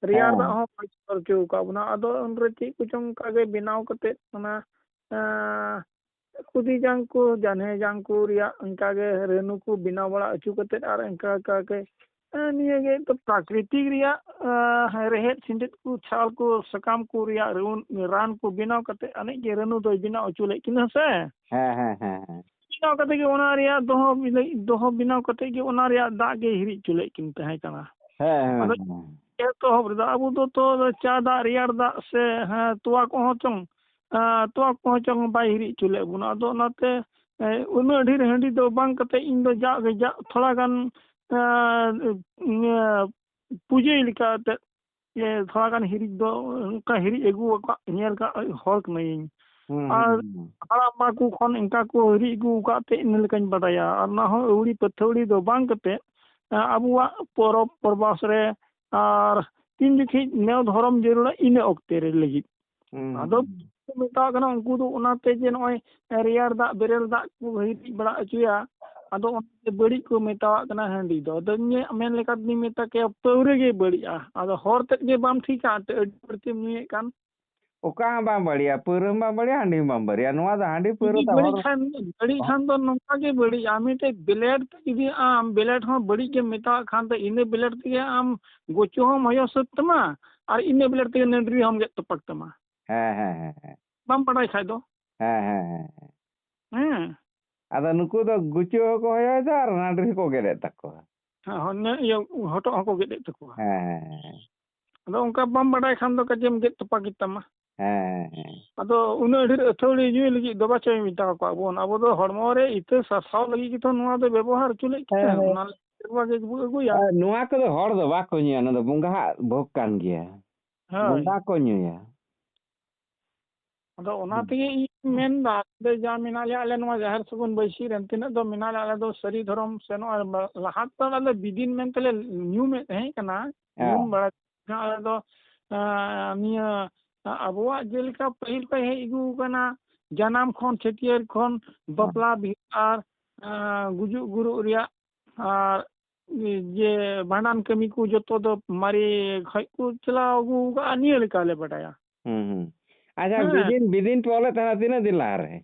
ᱨᱮᱭᱟᱲ ᱦᱮᱸ᱾ ᱫᱟᱜ ᱦᱚᱸ ᱵᱟᱭ ᱪᱚᱰᱚᱨ ᱦᱚᱪᱚ ᱟᱠᱟᱫ ᱵᱚᱱᱟ᱾ ᱟᱫᱚ ᱩᱱᱨᱮ ᱪᱮᱫ ᱠᱚᱪᱚᱝ ᱚᱱᱠᱟ ᱜᱮ ᱵᱮᱱᱟᱣ ᱠᱟᱛᱮᱫ ᱚᱱᱟ, ᱮᱸ, ᱠᱩᱫᱤ ᱡᱟᱝ ᱠᱚ, ᱡᱟᱱᱦᱮ ᱡᱟᱝ ᱠᱚ ᱨᱮᱭᱟᱜ ᱚᱱᱠᱟ ᱜᱮ ᱨᱟᱹᱱᱩ ᱠᱚ ᱵᱮᱱᱟᱣ ᱵᱟᱲᱟ ᱦᱚᱪᱚ ᱠᱟᱛᱮᱫ ᱟᱨ ᱚᱱᱠᱟ, ᱚᱱᱠᱟ ᱜᱮ, ᱮᱸ, ᱱᱤᱭᱟᱹ ᱜᱮ ᱛᱚ ᱯᱨᱟᱠᱨᱤᱛᱤᱠ ᱨᱮᱭᱟᱜ, ᱮᱸ, ᱨᱮᱦᱮᱫ ᱥᱮᱸᱫᱮᱫ ᱠᱚ, ᱪᱷᱟᱞ ᱠᱚ, ᱥᱟᱠᱟᱢ ᱠᱚ ᱨᱮᱭᱟᱜ ᱨᱟᱹᱱ, ᱨᱟᱱ ᱠᱚ ᱵᱮᱱᱟᱣ ᱠᱟᱛᱮᱫ ᱟᱹᱱᱤᱡ ᱜᱮ ᱨᱟᱹᱱᱩ ᱫᱚᱭ ᱵᱮᱱᱟᱣ ᱦᱚᱪᱚ ᱞᱮᱫ ᱠᱤᱱᱟᱹ ᱥᱮ᱾ ᱦᱮᱸ, ᱦᱮᱸ, ᱦᱮᱸ, ᱦᱮᱸ᱾ ᱵᱮᱱᱟᱣ ᱠᱟᱛᱮ ᱜᱮ ᱚᱱᱟ ᱨᱮᱭᱟᱜ ᱫᱚᱦᱚ, ᱫᱚᱦᱚ ᱵᱮᱱᱟᱣ ᱠᱟᱛᱮ ᱜᱮ ᱚᱱᱟ ᱨᱮᱭᱟᱜ ᱫᱟᱜ ᱜᱮ ᱦᱤᱨᱤᱡ ᱦᱚᱪᱚ ᱞᱮᱫ ᱠᱤᱱ ᱛᱟᱦᱮᱸ ᱠᱟᱱᱟ᱾ ᱦᱮᱸ, ᱦᱮᱸ, ᱟᱫᱚ ᱦᱮᱸ᱾ ᱮᱛᱚᱦᱚᱵ ᱨᱮᱫᱚ ᱟᱵᱚ ᱫᱚ ᱛᱚ ᱪᱟ ᱫᱟᱜ, ᱨᱮᱭᱟᱲ ᱫᱟᱜ ᱥᱮ, ᱦᱮᱸ, ᱛᱚᱣᱟ ᱠᱚᱦᱚᱸ ᱪᱚᱝ, ᱮᱸ, ᱛᱚᱣᱟ ᱠᱚᱦᱚᱸ ᱪᱚᱝ ᱵᱟᱭ ᱦᱤᱨᱤᱡ ᱦᱚᱪᱚ ᱞᱮᱫ ᱵᱚᱱᱟ᱾ ᱟᱫᱚ ᱚᱱᱟᱛᱮ, ᱮᱸ, ᱩᱱᱟᱹᱜ ᱰᱷᱮᱨ ᱦᱟᱺᱰᱤ ᱫᱚ ᱵᱟᱝ ᱠᱟᱛᱮ ᱤᱧ ᱫᱚ ᱡᱟᱜ ᱜᱮ ᱡᱟᱜ ᱛᱷᱚᱲᱟ ᱜᱟᱱ, ᱮᱸ, ᱤᱭᱟᱹ, ᱯᱩᱡᱟᱹᱭ ᱞᱮᱠᱟ ᱮᱱᱛᱮᱫ ᱤᱭᱟᱹ, ᱛᱷᱚᱲᱟ ᱜᱟᱱ ᱦᱤᱨᱤᱡ ᱫᱚ ᱚᱱᱠᱟ ᱦᱤᱨᱤᱡ ᱟᱹᱜᱩ ᱟᱠᱟᱫ, ᱧᱮᱞ ᱟᱠᱟᱫ ᱦᱚᱲ ᱠᱟᱹᱱᱟᱹᱧ᱾ ᱦᱩᱸ, ᱟᱨ ᱦᱩᱸ, ᱦᱩᱸ᱾ ᱦᱟᱲᱟᱢ ᱵᱟ ᱠᱚ ᱠᱷᱚᱱ ᱤᱱᱠᱟ ᱠᱚ ᱦᱤᱨᱤᱡ ᱟᱹᱜᱩ ᱟᱠᱟᱫ ᱛᱮ ᱤᱱᱟᱹ ᱞᱮᱠᱟᱧ ᱵᱟᱰᱟᱭᱟ᱾ ᱟᱨ ᱚᱱᱟ ᱦᱚᱸ ᱟᱹᱣᱲᱤ ᱯᱟᱹᱛᱷᱟᱹᱣᱲᱤ ᱫᱚ ᱵᱟᱝ ᱠᱟᱛᱮ, ᱮᱸ, ᱟᱵᱚᱣᱟᱜ ᱯᱚᱨᱚᱵᱽ ᱯᱚᱨᱵᱟᱥ ᱨᱮ ᱟᱨ ᱛᱤᱱ ᱡᱚᱠᱷᱮᱡ ᱱᱮᱣ ᱫᱷᱚᱨᱚᱢ ᱡᱟᱹᱨᱩᱲᱟ ᱤᱱᱟᱹ ᱚᱠᱛᱮ ᱨᱮ ᱞᱟᱹᱜᱤᱫ᱾ ᱦᱩᱸ, ᱟᱫᱚ ᱦᱩᱸ, ᱦᱩᱸ᱾ ᱠᱚ ᱢᱮᱛᱟᱣᱟᱜ ᱠᱟᱱᱟ ᱩᱱᱠᱩ ᱫᱚ ᱚᱱᱟᱛᱮ ᱡᱮ ᱱᱚᱜᱼᱚᱭ ᱨᱮᱭᱟᱲ ᱫᱟᱜ, ᱵᱮᱨᱮᱞ ᱫᱟᱜ ᱠᱚ ᱦᱤᱨᱤᱡ ᱵᱟᱲᱟ ᱦᱚᱪᱚᱭᱟ᱾ ᱟᱫᱚ ᱚᱱᱟᱛᱮ ᱵᱟᱹᱲᱤᱡ ᱠᱚ ᱢᱮᱛᱟᱣᱟᱜ ᱠᱟᱱᱟ ᱦᱟᱺᱰᱤ ᱫᱚ᱾ ᱟᱫᱚ ᱤᱧᱟᱹᱜ ᱢᱮᱱ ᱞᱮᱠᱟ ᱛᱮᱫᱚᱧ ᱢᱮᱛᱟ ᱠᱮᱭᱟ ᱯᱟᱹᱣᱨᱟᱹ ᱜᱮ ᱵᱟᱹᱲᱤᱡᱼᱟ᱾ ᱟᱫᱚ ᱦᱚᱲ ᱛᱮᱫ ᱜᱮ ᱵᱟᱢ ᱴᱷᱤᱠᱟ, ᱮᱱᱛᱮ ᱟᱹᱰᱤ ᱵᱟᱹᱲᱛᱤᱢ ᱧᱩᱭᱮᱫ ᱠᱟᱱ᱾ ᱚᱠᱟ ᱦᱚᱸ ᱵᱟᱝ ᱵᱟᱹᱲᱤᱡᱼᱟ, ᱯᱟᱹᱣᱨᱟᱹ ᱦᱚᱸ ᱵᱟᱝ ᱵᱟᱹᱲᱤᱡᱼᱟ, ᱦᱟᱺᱰᱤ ᱦᱚᱸ ᱵᱟᱝ ᱵᱟᱹᱲᱤᱡᱼᱟ᱾ ᱱᱚᱣᱟ ᱫᱚ ᱦᱟᱺᱰᱤ ᱯᱟᱹᱣᱨᱟᱹ ᱡᱩᱫᱤ ᱫᱚ ᱵᱟᱹᱲᱤᱡ ᱦᱚᱲ ᱠᱷᱟᱱ, ᱵᱟᱹᱲᱤᱡ ᱠᱷᱟᱱ ᱫᱚ ᱱᱚᱝᱠᱟ ᱜᱮ ᱵᱟᱹᱲᱤᱡᱼᱟ᱾ ᱢᱤᱫᱴᱮᱡ ᱵᱞᱮᱰ ᱛᱮ ᱡᱩᱫᱤ ᱟᱢ ᱵᱞᱮᱰ ᱦᱚᱸ ᱵᱟᱹᱲᱤᱡ ᱜᱮᱢ ᱢᱮᱛᱟᱣᱟᱜ ᱠᱷᱟᱱ ᱫᱚ ᱤᱱᱟᱹ ᱵᱞᱮᱰ ᱛᱮᱜᱮ ᱟᱢ ᱜᱩᱪᱩ ᱦᱚᱸᱢ ᱦᱚᱭᱚ ᱥᱟᱹᱛ ᱛᱟᱢᱟ ᱟᱨ ᱤᱱᱟᱹ ᱵᱞᱮᱰ ᱛᱮᱜᱮ ᱱᱟᱹᱰᱨᱤ ᱦᱚᱸᱢ ᱜᱮᱫ ᱛᱚᱯᱟᱜ ᱛᱟᱢᱟ᱾ ᱦᱮᱸ, ᱦᱮᱸ, ᱦᱮᱸ, ᱦᱮᱸ᱾ ᱵᱟᱢ ᱵᱟᱰᱟᱭ ᱠᱷᱟᱡ ᱫᱚ᱾ ᱦᱮᱸ, ᱦᱮᱸ, ᱦᱮᱸ, ᱦᱮᱸ᱾ ᱦᱮᱸ᱾ ᱟᱫᱚ ᱱᱩᱠᱩ ᱫᱚ ᱜᱩᱪᱩ ᱦᱚᱸᱠᱚ ᱦᱚᱭᱚᱭᱮᱫᱟ ᱟᱨ ᱱᱟᱹᱰᱨᱤ ᱦᱚᱸᱠᱚ ᱜᱮᱫᱮᱫ ᱛᱟᱠᱚᱣᱟ᱾ ᱦᱮᱸ, ᱦᱚᱸ, ᱱᱮ-, ᱤᱭᱟᱹ, ᱦᱚᱴᱚᱜ ᱦᱚᱸᱠᱚ ᱜᱮᱫᱮᱫ ᱛᱟᱠᱚᱣᱟ᱾ ᱦᱮᱸ, ᱦᱮᱸ, ᱦᱮᱸ᱾ ᱟᱫᱚ ᱚᱱᱠᱟ ᱵᱟᱢ ᱵᱟᱰᱟᱭ ᱠᱷᱟᱱ ᱫᱚ ᱠᱟᱡᱮᱢ ᱜᱮᱫ ᱛᱚᱯᱟᱜ ᱜᱮ ᱛᱟᱢᱟ᱾ ᱦᱮᱸ, ᱦᱮᱸ, ᱦᱮᱸ᱾ ᱟᱫᱚ ᱩᱱᱟᱹᱜ ᱰᱷᱮᱨ ᱟᱹᱛᱷᱟᱹᱣᱲᱤ ᱧᱩᱭ ᱞᱟᱹᱜᱤᱫ ᱫᱚ ᱵᱟᱪᱚᱭ ᱢᱮᱛᱟ ᱠᱚᱣᱟ ᱵᱚᱱ᱾ ᱟᱵᱚ ᱫᱚ ᱦᱚᱲᱢᱚ ᱨᱮ ᱤᱛᱟᱹ ᱥᱟᱨᱥᱟᱣ ᱞᱟᱹᱜᱤᱫ ᱜᱮᱛᱚ ᱱᱚᱣᱟ ᱫᱚ ᱵᱮᱵᱚᱦᱟᱨ ᱦᱚᱪᱚ ᱞᱮᱫ ᱠᱤᱱᱟ᱾ ᱦᱮᱸ, ᱦᱮᱸ᱾ ᱚᱱᱟ ᱞᱟᱹᱜᱤᱫ ᱜᱮᱵᱚ ᱟᱹᱜᱩᱭᱟ᱾ ᱟᱨ ᱱᱚᱣᱟ ᱠᱚᱫᱚ ᱦᱚᱲ ᱫᱚ ᱵᱟᱠᱚ ᱧᱩᱭᱟ, ᱚᱱᱟ ᱫᱚ ᱵᱚᱸᱜᱟ ᱦᱟᱜ ᱵᱷᱳᱜᱽ ᱠᱟᱱ ᱜᱮᱭᱟ᱾ ᱦᱳᱭ᱾ ᱵᱚᱸᱜᱟ ᱠᱚ ᱧᱩᱭᱟ᱾ ᱟᱫᱚ ᱚᱱᱟ ᱦᱩᱸ᱾ ᱛᱮᱜᱮ ᱤᱧ ᱢᱮᱱᱫᱟ, ᱚᱸᱰᱮ ᱡᱟ ᱢᱮᱱᱟᱜ ᱞᱮᱭᱟ, ᱟᱞᱮ ᱱᱚᱣᱟ ᱡᱟᱦᱮᱨ ᱥᱟᱹᱜᱩᱱ ᱵᱟᱹᱭᱥᱤ ᱨᱮᱱ ᱛᱤᱱᱟᱹᱜ ᱫᱚ ᱢᱮᱱᱟᱜ ᱞᱮᱭᱟ, ᱟᱞᱮ ᱫᱚ ᱥᱟᱹᱨᱤ ᱫᱷᱚᱨᱚᱢ ᱥᱮ ᱱᱚᱜᱼᱚᱭ ᱵᱟ-, ᱞᱟᱦᱟ ᱛᱮᱫᱚ ᱟᱞᱮ ᱫᱚ ᱵᱤᱫᱤᱱ ᱢᱮᱱᱛᱮᱞᱮ ᱧᱩᱢᱮᱫ ᱛᱟᱦᱮᱸ ᱠᱟᱱᱟ, ᱦᱮᱸ᱾ ᱧᱩᱢ ᱵᱟᱲᱟ ᱟᱞᱮ ᱫᱚ, ᱮᱸ, ᱱᱤᱭᱟᱹ ᱟᱵᱚᱣᱟᱜ ᱡᱮᱞᱮᱠᱟ ᱯᱟᱹᱦᱤᱞ ᱠᱷᱚᱱ ᱦᱮᱡ ᱟᱹᱜᱩ ᱟᱠᱟᱱᱟ, ᱡᱟᱱᱟᱢ ᱠᱷᱚᱱ, ᱪᱷᱟᱹᱴᱭᱟᱹᱨ ᱠᱷᱚᱱ, ᱦᱮᱸ᱾ ᱵᱟᱯᱞᱟ, ᱵᱤᱦᱟᱹ ᱟᱨ, ᱮᱸ, ᱜᱩᱡᱩᱜ ᱜᱩᱨᱩᱜ ᱨᱮᱭᱟᱜ ᱟᱨ ᱡᱮ ᱵᱷᱟᱸᱰᱟᱱ ᱠᱟᱹᱢᱤ ᱠᱚ ᱡᱚᱛᱚ ᱫᱚ ᱢᱟᱨᱮ ᱠᱷᱚᱡ ᱠᱚ ᱪᱟᱞᱟᱣ ᱟᱹᱜᱩ ᱟᱠᱟᱫᱼᱟ, ᱱᱤᱭᱟᱹ ᱞᱮᱠᱟ ᱞᱮ ᱵᱟᱰᱟᱭᱟ᱾ ᱦᱩᱸ, ᱦᱩᱸ᱾ ᱟᱪᱪᱷᱟ, ᱦᱮᱸ᱾ ᱵᱤᱫᱤᱱ, ᱵᱤᱫᱤᱱ ᱯᱮ ᱚᱞᱮᱫ ᱛᱟᱦᱮᱱᱟ ᱛᱤᱱᱟᱹᱜ ᱫᱤᱱ ᱞᱟᱦᱟ ᱨᱮ?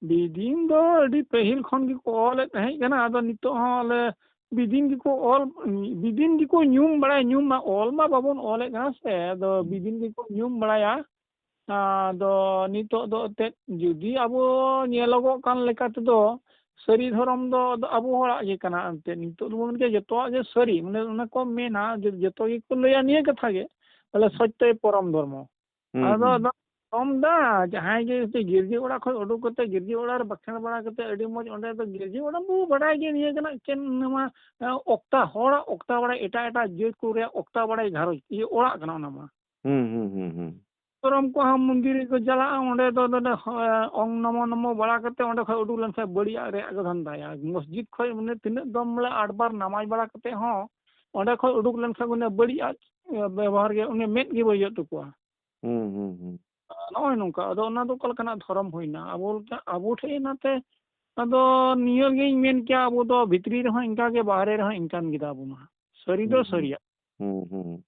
ᱵᱤᱫᱤᱱ ᱫᱚ ᱟᱹᱰᱤ ᱯᱟᱹᱦᱤᱞ ᱠᱷᱚᱱ ᱜᱮᱠᱚ ᱚᱞᱮᱫ ᱛᱟᱦᱮᱸ ᱠᱟᱱᱟ, ᱟᱫᱚ ᱱᱤᱛᱚᱜ ᱦᱚᱸ ᱟᱞᱮ ᱵᱤᱫᱤᱱ ᱜᱮᱠᱚ ᱚᱞ, ᱵᱤᱫᱤᱱ ᱜᱮᱠᱚ ᱧᱩᱢ ᱵᱟᱲᱟᱭᱟ, ᱧᱩᱢ ᱢᱟ ᱚᱞ ᱢᱟ ᱵᱟᱵᱚᱱ ᱚᱞᱮᱫ ᱠᱟᱱᱟ ᱥᱮ, ᱟᱫᱚ ᱦᱩᱸ᱾ ᱵᱤᱫᱤᱱ ᱜᱮᱠᱚ ᱧᱩᱢ ᱵᱟᱲᱟᱭᱟ᱾ ᱟᱫᱚ ᱱᱤᱛᱚᱜ ᱫᱚ ᱮᱱᱛᱮᱫ ᱡᱩᱫᱤ ᱟᱵᱚ ᱧᱮᱞᱚᱜᱚᱜ ᱠᱟᱱ ᱞᱮᱠᱟ ᱛᱮᱫᱚ ᱥᱟᱹᱨᱤ ᱫᱷᱚᱨᱚᱢ ᱫᱚ ᱟᱫᱚ ᱟᱵᱚ ᱦᱚᱲᱟᱜ ᱜᱮ ᱠᱟᱱᱟ ᱮᱱᱛᱮᱫ᱾ ᱱᱤᱛᱚᱜ ᱫᱚᱵᱚᱱ ᱢᱮᱱ ᱠᱮᱭᱟ ᱡᱚᱛᱚᱣᱟᱜ ᱜᱮ ᱥᱟᱹᱨᱤ, ᱢᱟᱱᱮ ᱚᱱᱟ ᱠᱚ ᱢᱮᱱᱟ ᱡᱮ ᱡᱚᱛᱚ ᱜᱮᱠᱚ ᱞᱟᱹᱭᱟ ᱱᱤᱭᱟᱹ ᱠᱟᱛᱷᱟ ᱜᱮ, ᱵᱚᱞᱮ ᱦᱩᱸ, ᱥᱚᱛᱭᱚᱭ ᱦᱩᱸ᱾ ᱯᱚᱨᱚᱢ ᱫᱷᱚᱨᱢᱚ᱾ ᱦᱩᱸ, ᱟᱫᱚ ᱦᱩᱸ᱾ ᱫᱚ ᱫᱷᱚᱨᱚᱢ ᱫᱟ ᱡᱟᱦᱟᱸᱭ ᱜᱮ ᱡᱩᱫᱤ ᱜᱤᱨᱡᱟᱹ ᱚᱲᱟᱜ ᱠᱷᱚᱱ ᱩᱰᱩᱠ ᱠᱟᱛᱮ ᱜᱤᱨᱡᱟᱹ ᱚᱲᱟᱜ ᱨᱮ ᱵᱟᱠᱷᱮᱲ ᱵᱟᱲᱟ ᱠᱟᱛᱮ ᱟᱹᱰᱤ ᱢᱚᱡᱽ ᱚᱸᱰᱮ ᱫᱚ ᱜᱤᱨᱡᱟᱹ ᱚᱲᱟᱜ ᱵᱚ ᱵᱟᱰᱟᱭ ᱜᱮ ᱱᱤᱭᱟᱹ ᱠᱟᱱᱟ ᱮᱠᱮᱱ ᱱᱚᱣᱟ, ᱮ, ᱚᱠᱛᱟ ᱦᱚᱲᱟᱜ ᱚᱠᱛᱟ ᱵᱟᱲᱟᱭ, ᱮᱴᱟᱜ ᱮᱴᱟᱜ ᱡᱟᱹᱛ ᱠᱚ ᱨᱮᱭᱟᱜ ᱚᱠᱛᱟ ᱵᱟᱲᱟᱭ ᱜᱷᱟᱨᱚᱸᱡᱽ ᱤᱭᱟᱹ ᱚᱲᱟᱜ ᱠᱟᱱᱟ ᱚᱱᱟ ᱢᱟ᱾ ᱦᱩᱸ, ᱦᱩᱸ, ᱦᱩᱸ, ᱦᱩᱸ᱾ ᱫᱷᱚᱨᱚᱢ ᱠᱚᱦᱚᱸ ᱢᱚᱱᱫᱤᱨ ᱨᱮᱠᱚ ᱪᱟᱞᱟᱜᱼᱟ, ᱚᱸᱰᱮ ᱫᱚ, ᱫᱚ, ᱫᱚ, ᱚᱝ ᱱᱚᱢᱚ ᱱᱚᱢᱚ ᱵᱟᱲᱟ ᱠᱟᱛᱮ ᱚᱸᱰᱮ ᱠᱷᱚᱡ ᱩᱰᱩᱠ ᱞᱮᱱᱠᱷᱟᱡ ᱵᱟᱹᱲᱤᱡᱟᱜ ᱨᱮᱭᱟᱜ ᱠᱚ ᱫᱷᱟᱱᱫᱟᱭᱟ᱾ ᱢᱚᱥᱡᱤᱫ ᱠᱷᱚᱡ ᱢᱟᱱᱮ ᱛᱤᱱᱟᱹᱜ ᱫᱚᱢ ᱵᱚᱞᱮ ᱟᱴ ᱵᱟᱨ ᱱᱟᱢᱟᱡᱽ ᱵᱟᱲᱟ ᱠᱟᱛᱮ ᱦᱚᱸ ᱚᱸᱰᱮ ᱠᱷᱚᱡ ᱩᱰᱩᱠ ᱞᱮᱱᱠᱷᱟᱡ ᱢᱟᱱᱮ ᱵᱟᱹᱲᱤᱡᱟᱜ, ᱮ, ᱵᱮᱵᱚᱦᱟᱨ ᱜᱮ ᱩᱱᱤ ᱢᱮᱫ ᱜᱮ ᱵᱟᱹᱭᱡᱚᱜ ᱛᱟᱠᱚᱣᱟ᱾ ᱦᱩᱸ, ᱦᱩᱸ, ᱦᱩᱸ᱾ ᱱᱚᱜᱼᱚᱭ ᱱᱚᱝᱠᱟ᱾ ᱟᱫᱚ ᱚᱱᱟ ᱫᱚ ᱚᱠᱟ ᱞᱮᱠᱟᱱᱟᱜ ᱫᱷᱚᱨᱚᱢ ᱦᱩᱭᱱᱟ? ᱟᱵᱚ ᱞᱮᱠᱟ, ᱟᱵᱚ ᱴᱷᱮᱡ ᱮᱱᱟᱛᱮ, ᱟᱫᱚ ᱱᱤᱭᱟᱹ ᱜᱤᱧ ᱢᱮᱱ ᱠᱮᱭᱟ, ᱟᱵᱚ ᱫᱚ ᱵᱷᱤᱛᱨᱤ ᱨᱮᱦᱚᱸ ᱤᱱᱠᱟ ᱜᱮ, ᱵᱟᱦᱨᱮ ᱨᱮᱦᱚᱸ ᱤᱱᱠᱟᱱ ᱜᱮ ᱛᱟᱵᱚᱱᱟ᱾ ᱥᱟᱹᱨᱤ ᱫᱚ ᱦᱩᱸ, ᱦᱩᱸ᱾ ᱥᱟᱹᱨᱤᱭᱟᱜ᱾ ᱦᱩᱸ, ᱦᱩᱸ᱾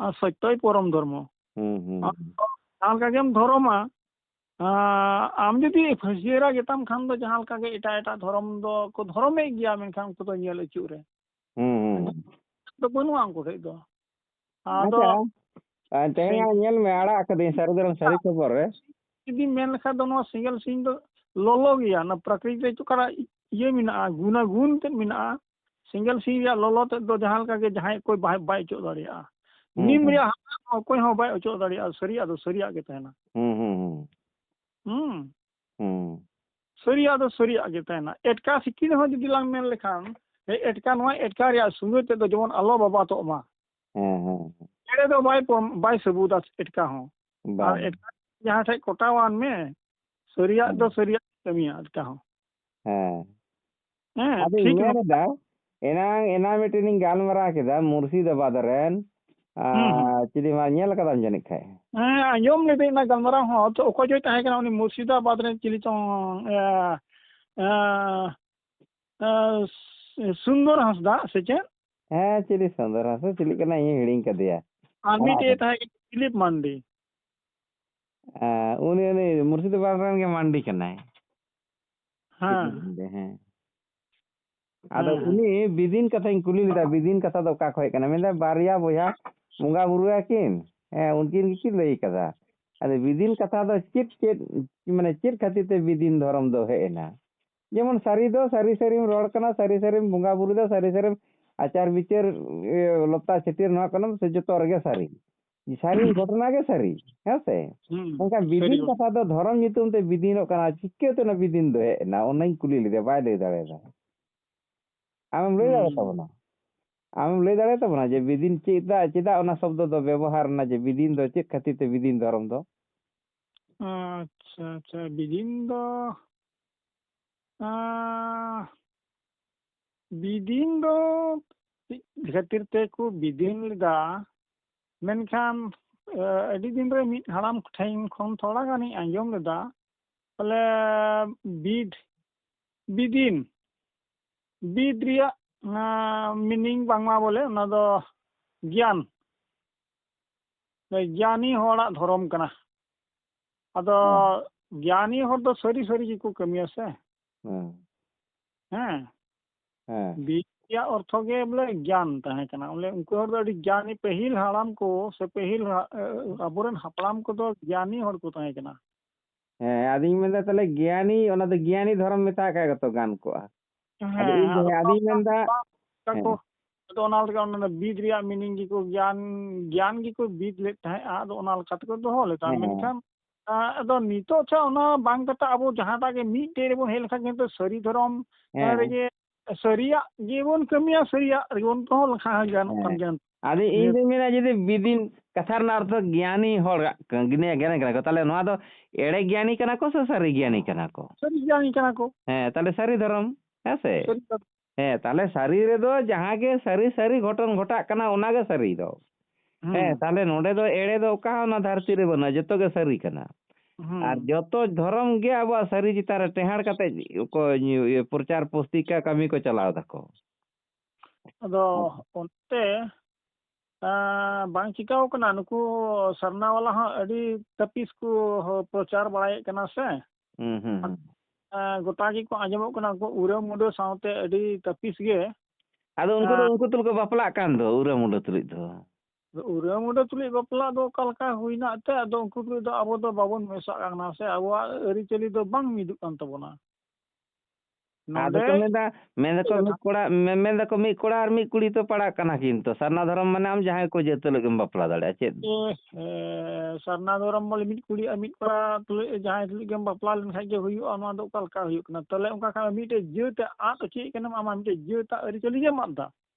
ᱟᱨ ᱥᱚᱛᱭᱚᱭ ᱯᱚᱨᱚᱢ ᱫᱷᱚᱨᱢᱚ᱾ ᱦᱩᱸ, ᱦᱩᱸ, ᱟᱢ ᱦᱩᱸ᱾ ᱫᱚ ᱡᱟᱦᱟᱸ ᱞᱮᱠᱟ ᱜᱮᱢ ᱫᱷᱚᱨᱚᱢᱟ, ᱟᱸ, ᱟᱢ ᱡᱩᱫᱤ ᱯᱷᱟᱹᱥᱤᱭᱟᱹᱨᱟ ᱜᱮᱛᱟᱢ ᱠᱷᱟᱱ ᱫᱚ ᱡᱟᱦᱟᱸ ᱞᱮᱠᱟ ᱜᱮ ᱮᱴᱟᱜ ᱮᱴᱟᱜ ᱫᱷᱚᱨᱚᱢ ᱫᱚ ᱠᱚ ᱫᱷᱚᱨᱚᱢᱮᱫ ᱜᱮᱭᱟ, ᱢᱮᱱᱠᱷᱟᱱ ᱩᱱᱠᱩ ᱫᱚ ᱧᱮᱞ ᱟᱹᱪᱩᱨ ᱨᱮ᱾ ᱦᱩᱸ, ᱦᱩᱸ, ᱦᱩᱸ᱾ ᱫᱚ ᱵᱟᱹᱱᱩᱜᱼᱟ ᱩᱱᱠᱩ ᱴᱷᱮᱡ ᱫᱚ᱾ ᱟᱫᱚ ᱟᱪᱪᱷᱟ, ᱟᱨ ᱛᱮᱦᱮᱧ ᱥᱮᱸ-, ᱦᱟᱸᱜ ᱧᱮᱞ ᱢᱮ, ᱟᱲᱟᱜ ᱟᱠᱟᱫᱟᱹᱧ ᱥᱟᱹᱨᱤ ᱫᱷᱚᱨᱚᱢ ᱥᱟᱹᱨᱤ ᱠᱷᱚᱵᱚᱨ ᱨᱮ᱾ ᱡᱩᱫᱤᱢ ᱢᱮᱱ ᱞᱮᱠᱷᱟᱱ ᱫᱚ ᱱᱚᱣᱟ ᱥᱮᱸᱜᱮᱞ ᱥᱤᱧ ᱫᱚ ᱞᱚᱞᱚ ᱜᱮᱭᱟ, ᱚᱱᱟ ᱯᱨᱟᱠᱨᱤᱛᱤᱠ ᱚᱠᱟᱴᱟᱜ ᱤᱭᱟᱹ ᱢᱮᱱᱟᱜᱼᱟ, ᱜᱩᱱᱟᱜᱩᱱ ᱛᱮᱫ ᱢᱮᱱᱟᱜᱼᱟ᱾ ᱥᱮᱸᱜᱮᱞ ᱥᱤᱧ ᱨᱮᱭᱟᱜ ᱞᱚᱞᱚ ᱛᱮᱫ ᱫᱚ ᱡᱟᱦᱟᱸ ᱞᱮᱠᱟ ᱜᱮ ᱡᱟᱦᱟᱸᱭ ᱚᱠᱚᱭ ᱵᱟᱭ, ᱵᱟᱭ ᱚᱪᱚᱜ ᱫᱟᱲᱮᱭᱟᱜᱼᱟ᱾ ᱦᱩᱸ, ᱱᱤᱢ ᱦᱩᱸ᱾ ᱨᱮᱭᱟᱜ ᱦᱟᱣᱟ ᱦᱚᱸ ᱚᱠᱚᱭ ᱦᱚᱸ ᱵᱟᱭ ᱚᱪᱚᱜ ᱫᱟᱲᱮᱭᱟᱜᱼᱟ, ᱥᱟᱹᱨᱤᱭᱟᱜ ᱫᱚ ᱥᱟᱹᱨᱤᱭᱟᱜ ᱜᱮ ᱛᱟᱦᱮᱱᱟ᱾ ᱦᱩᱸ, ᱦᱩᱸ, ᱦᱩᱸ᱾ ᱦᱩᱸ᱾ ᱦᱩᱸ᱾ ᱥᱟᱹᱨᱤᱭᱟᱜ ᱫᱚ ᱥᱟᱹᱨᱤᱭᱟᱜ ᱜᱮ ᱛᱟᱦᱮᱱᱟ᱾ ᱮᱴᱠᱟ ᱥᱤᱠᱤᱲ ᱦᱚᱸ ᱡᱩᱫᱤ ᱞᱟᱝ ᱢᱮᱱ ᱞᱮᱠᱷᱟᱱ, ᱮ-, ᱮᱴᱠᱟ, ᱱᱚᱣᱟ ᱮᱴᱠᱟ ᱨᱮᱭᱟᱜ ᱥᱩᱜᱟᱹ ᱛᱮᱫ ᱫᱚ ᱡᱮᱢᱚᱱ ᱟᱞᱚ ᱵᱟᱵᱟᱛᱚᱜ ᱢᱟ᱾ ᱦᱮᱸ, ᱦᱮᱸ, ᱦᱮᱸ᱾ ᱮᱲᱮ ᱫᱚ ᱵᱟᱭ ᱯᱚᱢ-, ᱵᱟᱭ ᱥᱟᱹᱵᱩᱫᱟ ᱮᱴᱠᱟ ᱦᱚᱸ᱾ ᱟᱨ ᱵᱟᱝ᱾ ᱮᱴᱠᱟ ᱡᱟᱦᱟᱸ ᱴᱷᱮᱡ ᱠᱚᱴᱟᱣᱟᱱ ᱢᱮ, ᱥᱟᱹᱨᱤᱭᱟᱜ ᱦᱩᱸ᱾ ᱫᱚ ᱥᱟᱹᱨᱤᱭᱟᱜ ᱠᱟᱹᱢᱤᱭᱟ ᱮᱴᱠᱟ ᱦᱚᱸ᱾ ᱦᱮᱸ᱾ ᱦᱮᱸ, ᱟᱫᱚᱧ ᱴᱷᱤᱠ ᱢᱮᱱ ᱱᱚᱝᱠᱟ᱾ ᱮᱫᱟ, ᱮᱱᱟᱝ, ᱮᱱᱟᱝ ᱢᱤᱫᱴᱮᱱᱤᱧ ᱜᱟᱞᱢᱟᱨᱟᱣ ᱠᱮᱫᱟ ᱢᱩᱨᱥᱤᱫᱟᱵᱟᱫᱽ ᱨᱮᱱ, ᱦᱩᱸ, ᱦᱩᱸ᱾ ᱟᱨ ᱪᱤᱞᱤ ᱢᱟ ᱧᱮᱞ ᱠᱟᱫᱟᱢ ᱡᱟᱹᱱᱤᱡ ᱠᱷᱟᱡ? ᱦᱮᱸ, ᱟᱸᱡᱚᱢ ᱞᱤᱫᱟᱹᱧ ᱚᱱᱟ ᱜᱟᱞᱢᱟᱨᱟᱣ ᱦᱚᱸ᱾ ᱛᱚ, ᱚᱠᱚᱭ ᱪᱚᱭ ᱛᱟᱦᱮᱸ ᱠᱟᱱᱟ ᱩᱱᱤ ᱢᱩᱨᱥᱤᱫᱟᱵᱟᱫᱽ ᱨᱮᱱ ᱪᱤᱞᱤ ᱪᱚᱝ, ᱮ, ᱮ, ᱮ, ᱥᱩᱱᱫᱚᱨ ᱦᱟᱸᱥᱫᱟ ᱥᱮ ᱪᱮᱫ? ᱦᱮᱸ, ᱪᱤᱞᱤ ᱥᱩᱱᱫᱚᱨ ᱦᱟᱸᱥᱫᱟ, ᱪᱤᱞᱤ ᱠᱟᱱᱟᱭ, ᱤᱧ ᱦᱤᱲᱤᱧ ᱠᱟᱫᱮᱭᱟ᱾ ᱟᱨ ᱚᱱᱟ ᱢᱤᱫᱴᱮᱡ ᱫᱚ᱾ ᱛᱟᱦᱮᱸ ᱠᱟᱱᱟ ᱯᱷᱤᱞᱤᱯ ᱢᱟᱱᱰᱤ᱾ ᱮᱸ, ᱩᱱᱤ, ᱩᱱᱤ ᱢᱩᱨᱥᱤᱫᱟᱵᱟᱫᱽ ᱨᱮᱱ ᱜᱮ ᱢᱟᱱᱰᱤ ᱠᱟᱱᱟᱭ᱾ ᱦᱮᱸ᱾ ᱯᱷᱤᱞᱤᱯ ᱢᱟᱱᱰᱤ, ᱦᱮᱸ᱾ ᱟᱫᱚ ᱦᱮᱸ, ᱦᱮᱸ᱾ ᱩᱱᱤ ᱵᱤᱫᱤᱱ ᱠᱟᱛᱷᱟᱧ ᱠᱩᱞᱤ ᱞᱮᱫᱟ, ᱵᱤᱫᱤᱱ ᱠᱟᱛᱷᱟ ᱫᱚ ᱚᱠᱟ ᱠᱷᱚᱡ ᱠᱟᱱᱟ? ᱢᱮᱱᱫᱟ ᱵᱟᱨᱭᱟ ᱵᱚᱭᱦᱟ ᱵᱚᱸᱜᱟ ᱵᱩᱨᱩᱭᱟᱠᱤᱱ, ᱦᱮᱸ, ᱩᱱᱠᱤᱱ ᱜᱮᱠᱤᱱ ᱞᱟᱹᱭ ᱠᱟᱫᱟ᱾ ᱟᱫᱚ ᱵᱤᱫᱤᱱ ᱠᱟᱛᱷᱟ ᱫᱚ ᱪᱮᱫ, ᱪᱮᱫ, ᱢᱟᱱᱮ ᱪᱮᱫ ᱠᱷᱟᱹᱛᱤᱨ ᱛᱮ ᱵᱤᱫᱤᱱ ᱫᱷᱚᱨᱚᱢ ᱫᱚ ᱦᱮᱡ ᱮᱱᱟ? ᱡᱮᱢᱚᱱ ᱥᱟᱹᱨᱤ ᱫᱚ ᱥᱟᱹᱨᱤ ᱥᱟᱹᱨᱤᱢ ᱨᱚᱲ ᱠᱟᱱᱟ, ᱥᱟᱹᱨᱤ ᱥᱟᱹᱨᱤᱢ ᱵᱚᱸᱜᱟ ᱵᱩᱨᱩᱭ ᱫᱟ, ᱥᱟᱹᱨᱤ ᱥᱟᱹᱨᱤᱢ ᱟᱪᱟᱨ ᱵᱤᱪᱟᱹᱨ, ᱤᱭᱟᱹ, ᱞᱚᱛᱟ ᱪᱷᱟᱹᱴᱭᱟᱹᱨ ᱱᱚᱣᱟ ᱠᱟᱱᱟᱢ, ᱥᱮ ᱡᱚᱛᱚ ᱨᱮᱜᱮ ᱥᱟᱹᱨᱤ᱾ ᱥᱟᱹᱨᱤ ᱜᱷᱚᱴᱚᱱᱟ ᱜᱮ ᱥᱟᱹᱨᱤ, ᱦᱮᱸ ᱥᱮ? ᱦᱩᱸ, ᱢᱮᱱᱠᱷᱟᱱ ᱥᱟᱹᱨᱤ ᱵᱤᱫᱤᱱ ᱜᱷᱚᱴᱚᱱᱟ᱾ ᱠᱟᱛᱷᱟ ᱫᱚ ᱫᱷᱚᱨᱚᱢ ᱧᱩᱛᱩᱢ ᱛᱮ ᱵᱤᱫᱤᱱᱚᱜ ᱠᱟᱱᱟ, ᱪᱤᱠᱟᱹᱛᱮ ᱚᱱᱟ ᱵᱤᱫᱤᱱ ᱫᱚ ᱦᱮᱡ ᱮᱱᱟ? ᱚᱱᱟᱧ ᱠᱩᱞᱤ ᱞᱮᱫᱮᱭᱟ, ᱵᱟᱭ ᱞᱟᱹᱭ ᱫᱟᱲᱮᱭᱟᱫᱟ᱾ ᱟᱢᱮᱢ ᱞᱟᱹᱭ ᱫᱟᱲᱮ ᱦᱩᱸ᱾ ᱛᱟᱵᱚᱱᱟ? ᱟᱢᱮᱢ ᱞᱟᱹᱭ ᱫᱟᱲᱮ ᱛᱟᱵᱚᱱᱟ ᱡᱮ ᱵᱤᱫᱤᱱ ᱪᱮᱫ ᱫᱟ-, ᱪᱮᱫᱟᱜ ᱚᱱᱟ ᱥᱚᱵᱫᱚ ᱫᱚ ᱵᱮᱵᱚᱦᱟᱨ ᱮᱱᱟ, ᱡᱮ ᱵᱤᱫᱤᱱ ᱫᱚ ᱪᱮᱫ ᱠᱷᱟᱹᱛᱤᱨ ᱛᱮ ᱵᱤᱫᱤᱱ ᱫᱷᱚᱨᱚᱢ ᱫᱚ? ᱟᱪᱪᱷᱟ, ᱟᱪᱪᱷᱟ, ᱵᱤᱫᱤᱱ ᱫᱚ, ᱟᱸ, ᱵᱤᱫᱤᱱ ᱫᱚ ᱪᱮᱫ ᱠᱷᱟᱹᱛᱤᱨ ᱛᱮᱠᱚ ᱵᱤᱫᱤᱱ ᱞᱮᱫᱟ? ᱢᱮᱱᱠᱷᱟᱱ, ᱮ, ᱟᱹᱰᱤ ᱫᱤᱱ ᱨᱮ ᱢᱤᱫ ᱦᱟᱲᱟᱢ ᱴᱷᱮᱱ ᱠᱷᱚᱱ ᱛᱷᱚᱲᱟ ᱜᱟᱱᱤᱧ ᱟᱸᱡᱚᱢ ᱞᱮᱫᱟ, ᱵᱚᱞᱮ ᱵᱤᱫ, ᱵᱤᱫᱤᱱ, ᱵᱤᱫ ᱨᱮᱭᱟᱜ, ᱟ, meaning ᱵᱟᱝᱢᱟ ᱵᱚᱞᱮ ᱚᱱᱟ ᱫᱚ ᱜᱮᱭᱟᱱ, ᱜᱮᱭᱟᱱᱤ ᱦᱚᱲᱟᱜ ᱫᱷᱚᱨᱚᱢ ᱠᱟᱱᱟ᱾ ᱟᱫᱚ ᱦᱮᱸ᱾ ᱜᱮᱭᱟᱱᱤ ᱦᱚᱲ ᱫᱚ ᱥᱟᱹᱨᱤ ᱥᱟᱹᱨᱤ ᱜᱮᱠᱚ ᱠᱟᱹᱢᱤᱭᱟ ᱥᱮ᱾ ᱦᱮᱸ᱾ ᱦᱮᱸ᱾ ᱦᱮᱸ᱾ ᱵᱤᱫ ᱨᱮᱭᱟᱜ ᱚᱨᱛᱷᱚ ᱜᱮ ᱵᱚᱞᱮ ᱜᱮᱭᱟᱱ ᱛᱟᱦᱮᱸ ᱠᱟᱱᱟ᱾ ᱵᱚᱞᱮ ᱩᱱᱠᱩ ᱦᱚᱲ ᱫᱚ ᱟᱹᱰᱤ ᱜᱮᱭᱟᱱᱤ, ᱯᱟᱹᱦᱤᱞ ᱦᱟᱲᱟᱢ ᱠᱚ ᱥᱮ ᱯᱟᱹᱦᱤᱞ ᱦᱟ-, ᱮ, ᱟᱵᱚᱨᱮᱱ ᱦᱟᱯᱲᱟᱢ ᱠᱚᱫᱚ ᱜᱮᱭᱟᱱᱤ ᱦᱚᱲ ᱠᱚ ᱛᱟᱦᱮᱸ ᱠᱟᱱᱟ᱾ ᱦᱮᱸ, ᱟᱫᱚᱧ ᱢᱮᱱᱫᱟ ᱛᱟᱦᱞᱮ ᱜᱮᱭᱟᱱᱤ, ᱚᱱᱟ ᱫᱚ ᱜᱮᱭᱟᱱᱤ ᱫᱷᱚᱨᱚᱢ ᱢᱮᱛᱟᱜ ᱠᱷᱟᱡ ᱜᱮᱛᱚ ᱜᱟᱱ ᱠᱚᱜᱼᱟ᱾ ᱟᱫᱚ ᱦᱮᱸ, ᱤᱧ ᱫᱚ, ᱟᱫᱚ ᱦᱮᱸ, ᱟᱫᱚᱧ ᱢᱮᱱᱫᱟ, ᱚᱱᱟ ᱦᱮᱸ᱾ ᱠᱚ, ᱟᱫᱚ ᱚᱱᱟ ᱞᱮᱠᱟ ᱚᱱᱟ ᱵᱤᱫ ᱨᱮᱭᱟᱜ meaning ᱜᱮᱠᱚ ᱜᱮᱭᱟᱱ, ᱜᱮᱭᱟᱱ ᱜᱮᱠᱚ ᱵᱤᱫ ᱞᱮᱫ ᱛᱟᱦᱮᱸᱫᱼᱟ, ᱟᱫᱚ ᱚᱱᱟ ᱞᱮᱠᱟ ᱛᱮᱠᱚ ᱫᱚᱦᱚ ᱞᱮᱫᱟ᱾ ᱦᱮᱸ᱾ ᱢᱮᱱᱠᱷᱟᱱ, ᱟ, ᱟᱫᱚ ᱱᱤᱛᱚᱜ ᱪᱮ ᱚᱱᱟ ᱵᱟᱝ ᱠᱟᱛᱮ ᱟᱵᱚ ᱡᱟᱦᱟᱸᱴᱟᱜ ᱜᱮ ᱢᱤᱫᱴᱮᱡ ᱨᱮᱵᱚᱱ ᱦᱮᱡ ᱞᱮᱱᱠᱷᱟᱱ ᱠᱤᱱᱛᱩ ᱥᱟᱹᱨᱤ ᱫᱷᱚᱨᱚᱢ, ᱦᱮᱸ᱾ ᱨᱮᱜᱮ ᱥᱟᱹᱨᱤᱭᱟᱜ ᱜᱮᱵᱚᱱ ᱠᱟᱹᱢᱤᱭᱟ, ᱥᱟᱹᱨᱤᱭᱟᱜ ᱨᱮᱜᱮᱵᱚᱱ ᱫᱚᱦᱚ ᱞᱮᱠᱷᱟᱱ ᱦᱚᱸ ᱜᱟᱱᱚᱜ ᱠᱟᱱ ᱦᱮᱸ᱾ ᱜᱮᱭᱟ᱾ ᱟᱫᱚ ᱤᱧ ᱫᱩᱧ ᱢᱮᱱᱟ ᱡᱩᱫᱤ ᱵᱤᱫᱤᱱ ᱠᱟᱛᱷᱟ ᱨᱮᱱᱟᱜ ᱚᱨᱛᱷᱚ ᱜᱮᱭᱟᱱᱤ ᱦᱚᱲ ᱜᱮ ᱜᱮᱭᱟᱱᱤ ᱠᱟᱱᱟ ᱠᱚ, ᱛᱟᱦᱞᱮ ᱱᱚᱣᱟ ᱫᱚ ᱮᱲᱮ ᱜᱮᱭᱟᱱᱤ ᱠᱟᱱᱟ ᱠᱚ ᱥᱮ ᱥᱟᱹᱨᱤ ᱜᱮᱭᱟᱱᱤ ᱠᱟᱱᱟ ᱠᱚ? ᱥᱟᱹᱨᱤ ᱜᱮᱭᱟᱱᱤ ᱠᱟᱱᱟ ᱠᱚ᱾ ᱦᱮᱸ, ᱛᱟᱦᱞᱮ ᱥᱟᱹᱨᱤ ᱫᱷᱚᱨᱚᱢ, ᱦᱮᱸ ᱥᱮ? ᱥᱟᱹᱨᱤ ᱫᱷᱚᱨᱚᱢ᱾ ᱦᱮᱸ, ᱛᱟᱦᱞᱮ ᱥᱟᱹᱨᱤ ᱨᱮᱫᱚ ᱡᱟᱦᱟᱸ ᱜᱮ ᱥᱟᱹᱨᱤ, ᱥᱟᱹᱨᱤ ᱜᱷᱚᱴᱚᱱ ᱜᱷᱚᱴᱟᱜ ᱠᱟᱱᱟ, ᱚᱱᱟ ᱜᱮ ᱥᱟᱹᱨᱤ ᱫᱚ᱾ ᱦᱩᱸ᱾ ᱦᱮᱸ, ᱛᱟᱦᱞᱮ ᱱᱚᱰᱮ ᱫᱚ ᱮᱲᱮ ᱫᱚ ᱚᱠᱟ ᱦᱚᱸ ᱚᱱᱟ ᱫᱷᱟᱹᱨᱛᱤ ᱨᱮ ᱵᱟᱹᱱᱩᱜᱼᱟ, ᱡᱚᱛᱚ ᱜᱮ ᱥᱟᱹᱨᱤ ᱠᱟᱱᱟ᱾ ᱦᱩᱸ᱾ ᱟᱨ ᱡᱚᱛᱚ ᱫᱷᱚᱨᱚᱢ ᱜᱮ ᱟᱵᱚᱣᱟᱜ ᱥᱟᱹᱨᱤ ᱪᱮᱛᱟᱱ ᱨᱮ ᱴᱮᱦᱟᱸᱰ ᱠᱟᱛᱮ ᱠᱚ ᱤᱭᱟᱹ, ᱯᱨᱚᱪᱟᱨ ᱯᱩᱥᱛᱤᱠᱟ ᱠᱟᱹᱢᱤ ᱠᱚ ᱪᱟᱞᱟᱣ ᱫᱟᱠᱚ᱾ ᱟᱫᱚ ᱚᱱᱛᱮ, ᱟᱸ, ᱵᱟᱝ ᱪᱤᱠᱟᱹᱣ ᱠᱟᱱᱟ, ᱱᱩᱠᱩ ᱥᱟᱨᱱᱟ ᱵᱟᱞᱟ ᱦᱚᱸ ᱟᱹᱰᱤ ᱛᱟᱹᱯᱤᱥ ᱠᱚ ᱯᱨᱚᱪᱟᱨ ᱵᱟᱲᱟᱭᱮᱫ ᱠᱟᱱᱟ ᱥᱮ᱾ ᱦᱩᱸ, ᱦᱩᱸ, ᱦᱩᱸ᱾ ᱟᱸ, ᱜᱚᱴᱟ ᱜᱮᱠᱚ ᱟᱸᱡᱚᱢᱚᱜ ᱠᱟᱱᱟ, ᱩᱱᱠᱩ ᱩᱨᱟᱹᱣ ᱢᱩᱰᱟᱹ ᱥᱟᱶᱛᱮ ᱟᱹᱰᱤ ᱛᱟᱹᱯᱤᱥ ᱜᱮ᱾ ᱟᱫᱚ ᱩᱱᱠᱩ ᱫᱚ, ᱟᱸ, ᱩᱱᱠᱩ ᱛᱩᱞᱩᱡ ᱠᱚ ᱵᱟᱯᱞᱟᱜ ᱠᱟᱱ ᱫᱚ, ᱩᱨᱟᱹᱣ ᱢᱩᱰᱟᱹ ᱛᱩᱞᱩᱡ ᱫᱚ᱾ ᱩᱨᱟᱹᱣ ᱢᱩᱰᱟᱹ ᱛᱩᱞᱩᱡ ᱵᱟᱯᱞᱟ ᱫᱚ ᱚᱠᱟ ᱞᱮᱠᱟ ᱦᱩᱭᱱᱟ ᱮᱱᱛᱮᱫ? ᱟᱫᱚ ᱩᱱᱠᱩ ᱛᱩᱞᱩᱡ ᱫᱚ ᱟᱵᱚ ᱫᱚ ᱵᱟᱵᱚᱱ ᱢᱮᱥᱟᱜ ᱠᱟᱱᱟ ᱥᱮ, ᱟᱵᱚᱣᱟᱜ ᱟᱹᱨᱤᱪᱟᱹᱞᱤ ᱫᱚ ᱵᱟᱝ ᱢᱤᱫᱚᱜ ᱠᱟᱱ ᱛᱟᱵᱚᱱᱟ᱾ ᱟᱫᱚ ᱱᱚᱰᱮ ᱠᱚ ᱢᱮᱱᱫᱟ, ᱢᱮᱱᱫᱟᱠᱚ ᱢᱤᱫ ᱠᱚᱲᱟ, ᱢᱮ-, ᱢᱮᱱᱫᱟᱠᱚ ᱢᱤᱫ ᱠᱚᱲᱟ ᱟᱨ ᱢᱤᱫ ᱠᱩᱲᱤ ᱛᱚ ᱯᱟᱲᱟᱜ ᱠᱟᱱᱟ ᱠᱤᱱ ᱛᱚ᱾ ᱥᱟᱨᱱᱟ ᱫᱷᱚᱨᱚᱢ ᱢᱟᱱᱮ ᱟᱢ ᱡᱟᱦᱟᱸᱭ ᱠᱚ ᱡᱟᱹᱛ ᱛᱩᱞᱩᱡ ᱜᱮᱢ ᱵᱟᱯᱞᱟ ᱫᱟᱲᱮᱭᱟᱜᱼᱟ, ᱪᱮᱫ? ᱮ, ᱮ, ᱥᱟᱨᱱᱟ ᱫᱷᱚᱨᱚᱢ ᱵᱚᱞᱮ ᱢᱤᱫ ᱠᱩᱲᱤ ᱟᱨ ᱢᱤᱫ ᱠᱚᱲᱟ ᱛᱩᱞᱩᱡ ᱡᱟᱦᱟᱸᱭ ᱛᱩᱞᱩᱡ ᱜᱮᱢ ᱵᱟᱯᱞᱟ ᱞᱮᱱᱠᱷᱟᱡ ᱜᱮ ᱦᱩᱭᱩᱜᱼᱟ, ᱱᱚᱣᱟ ᱫᱚ ᱚᱠᱟ ᱞᱮᱠᱟ ᱦᱩᱭᱩᱜ ᱠᱟᱱᱟ? ᱛᱟᱦᱞᱮ ᱚᱱᱠᱟ ᱠᱷᱟᱱ ᱢᱤᱫᱴᱮᱡ ᱡᱟᱹᱛ ᱮ ᱟᱫ ᱦᱚᱪᱚᱭᱮᱫ ᱠᱟᱱᱟ, ᱟᱢᱟᱜ ᱢᱤᱫᱴᱮᱡ ᱡᱟᱹᱛᱟᱜ ᱟᱹᱨᱤᱪᱟᱹᱞᱤ ᱜᱮᱢ ᱟᱫ ᱫᱟ᱾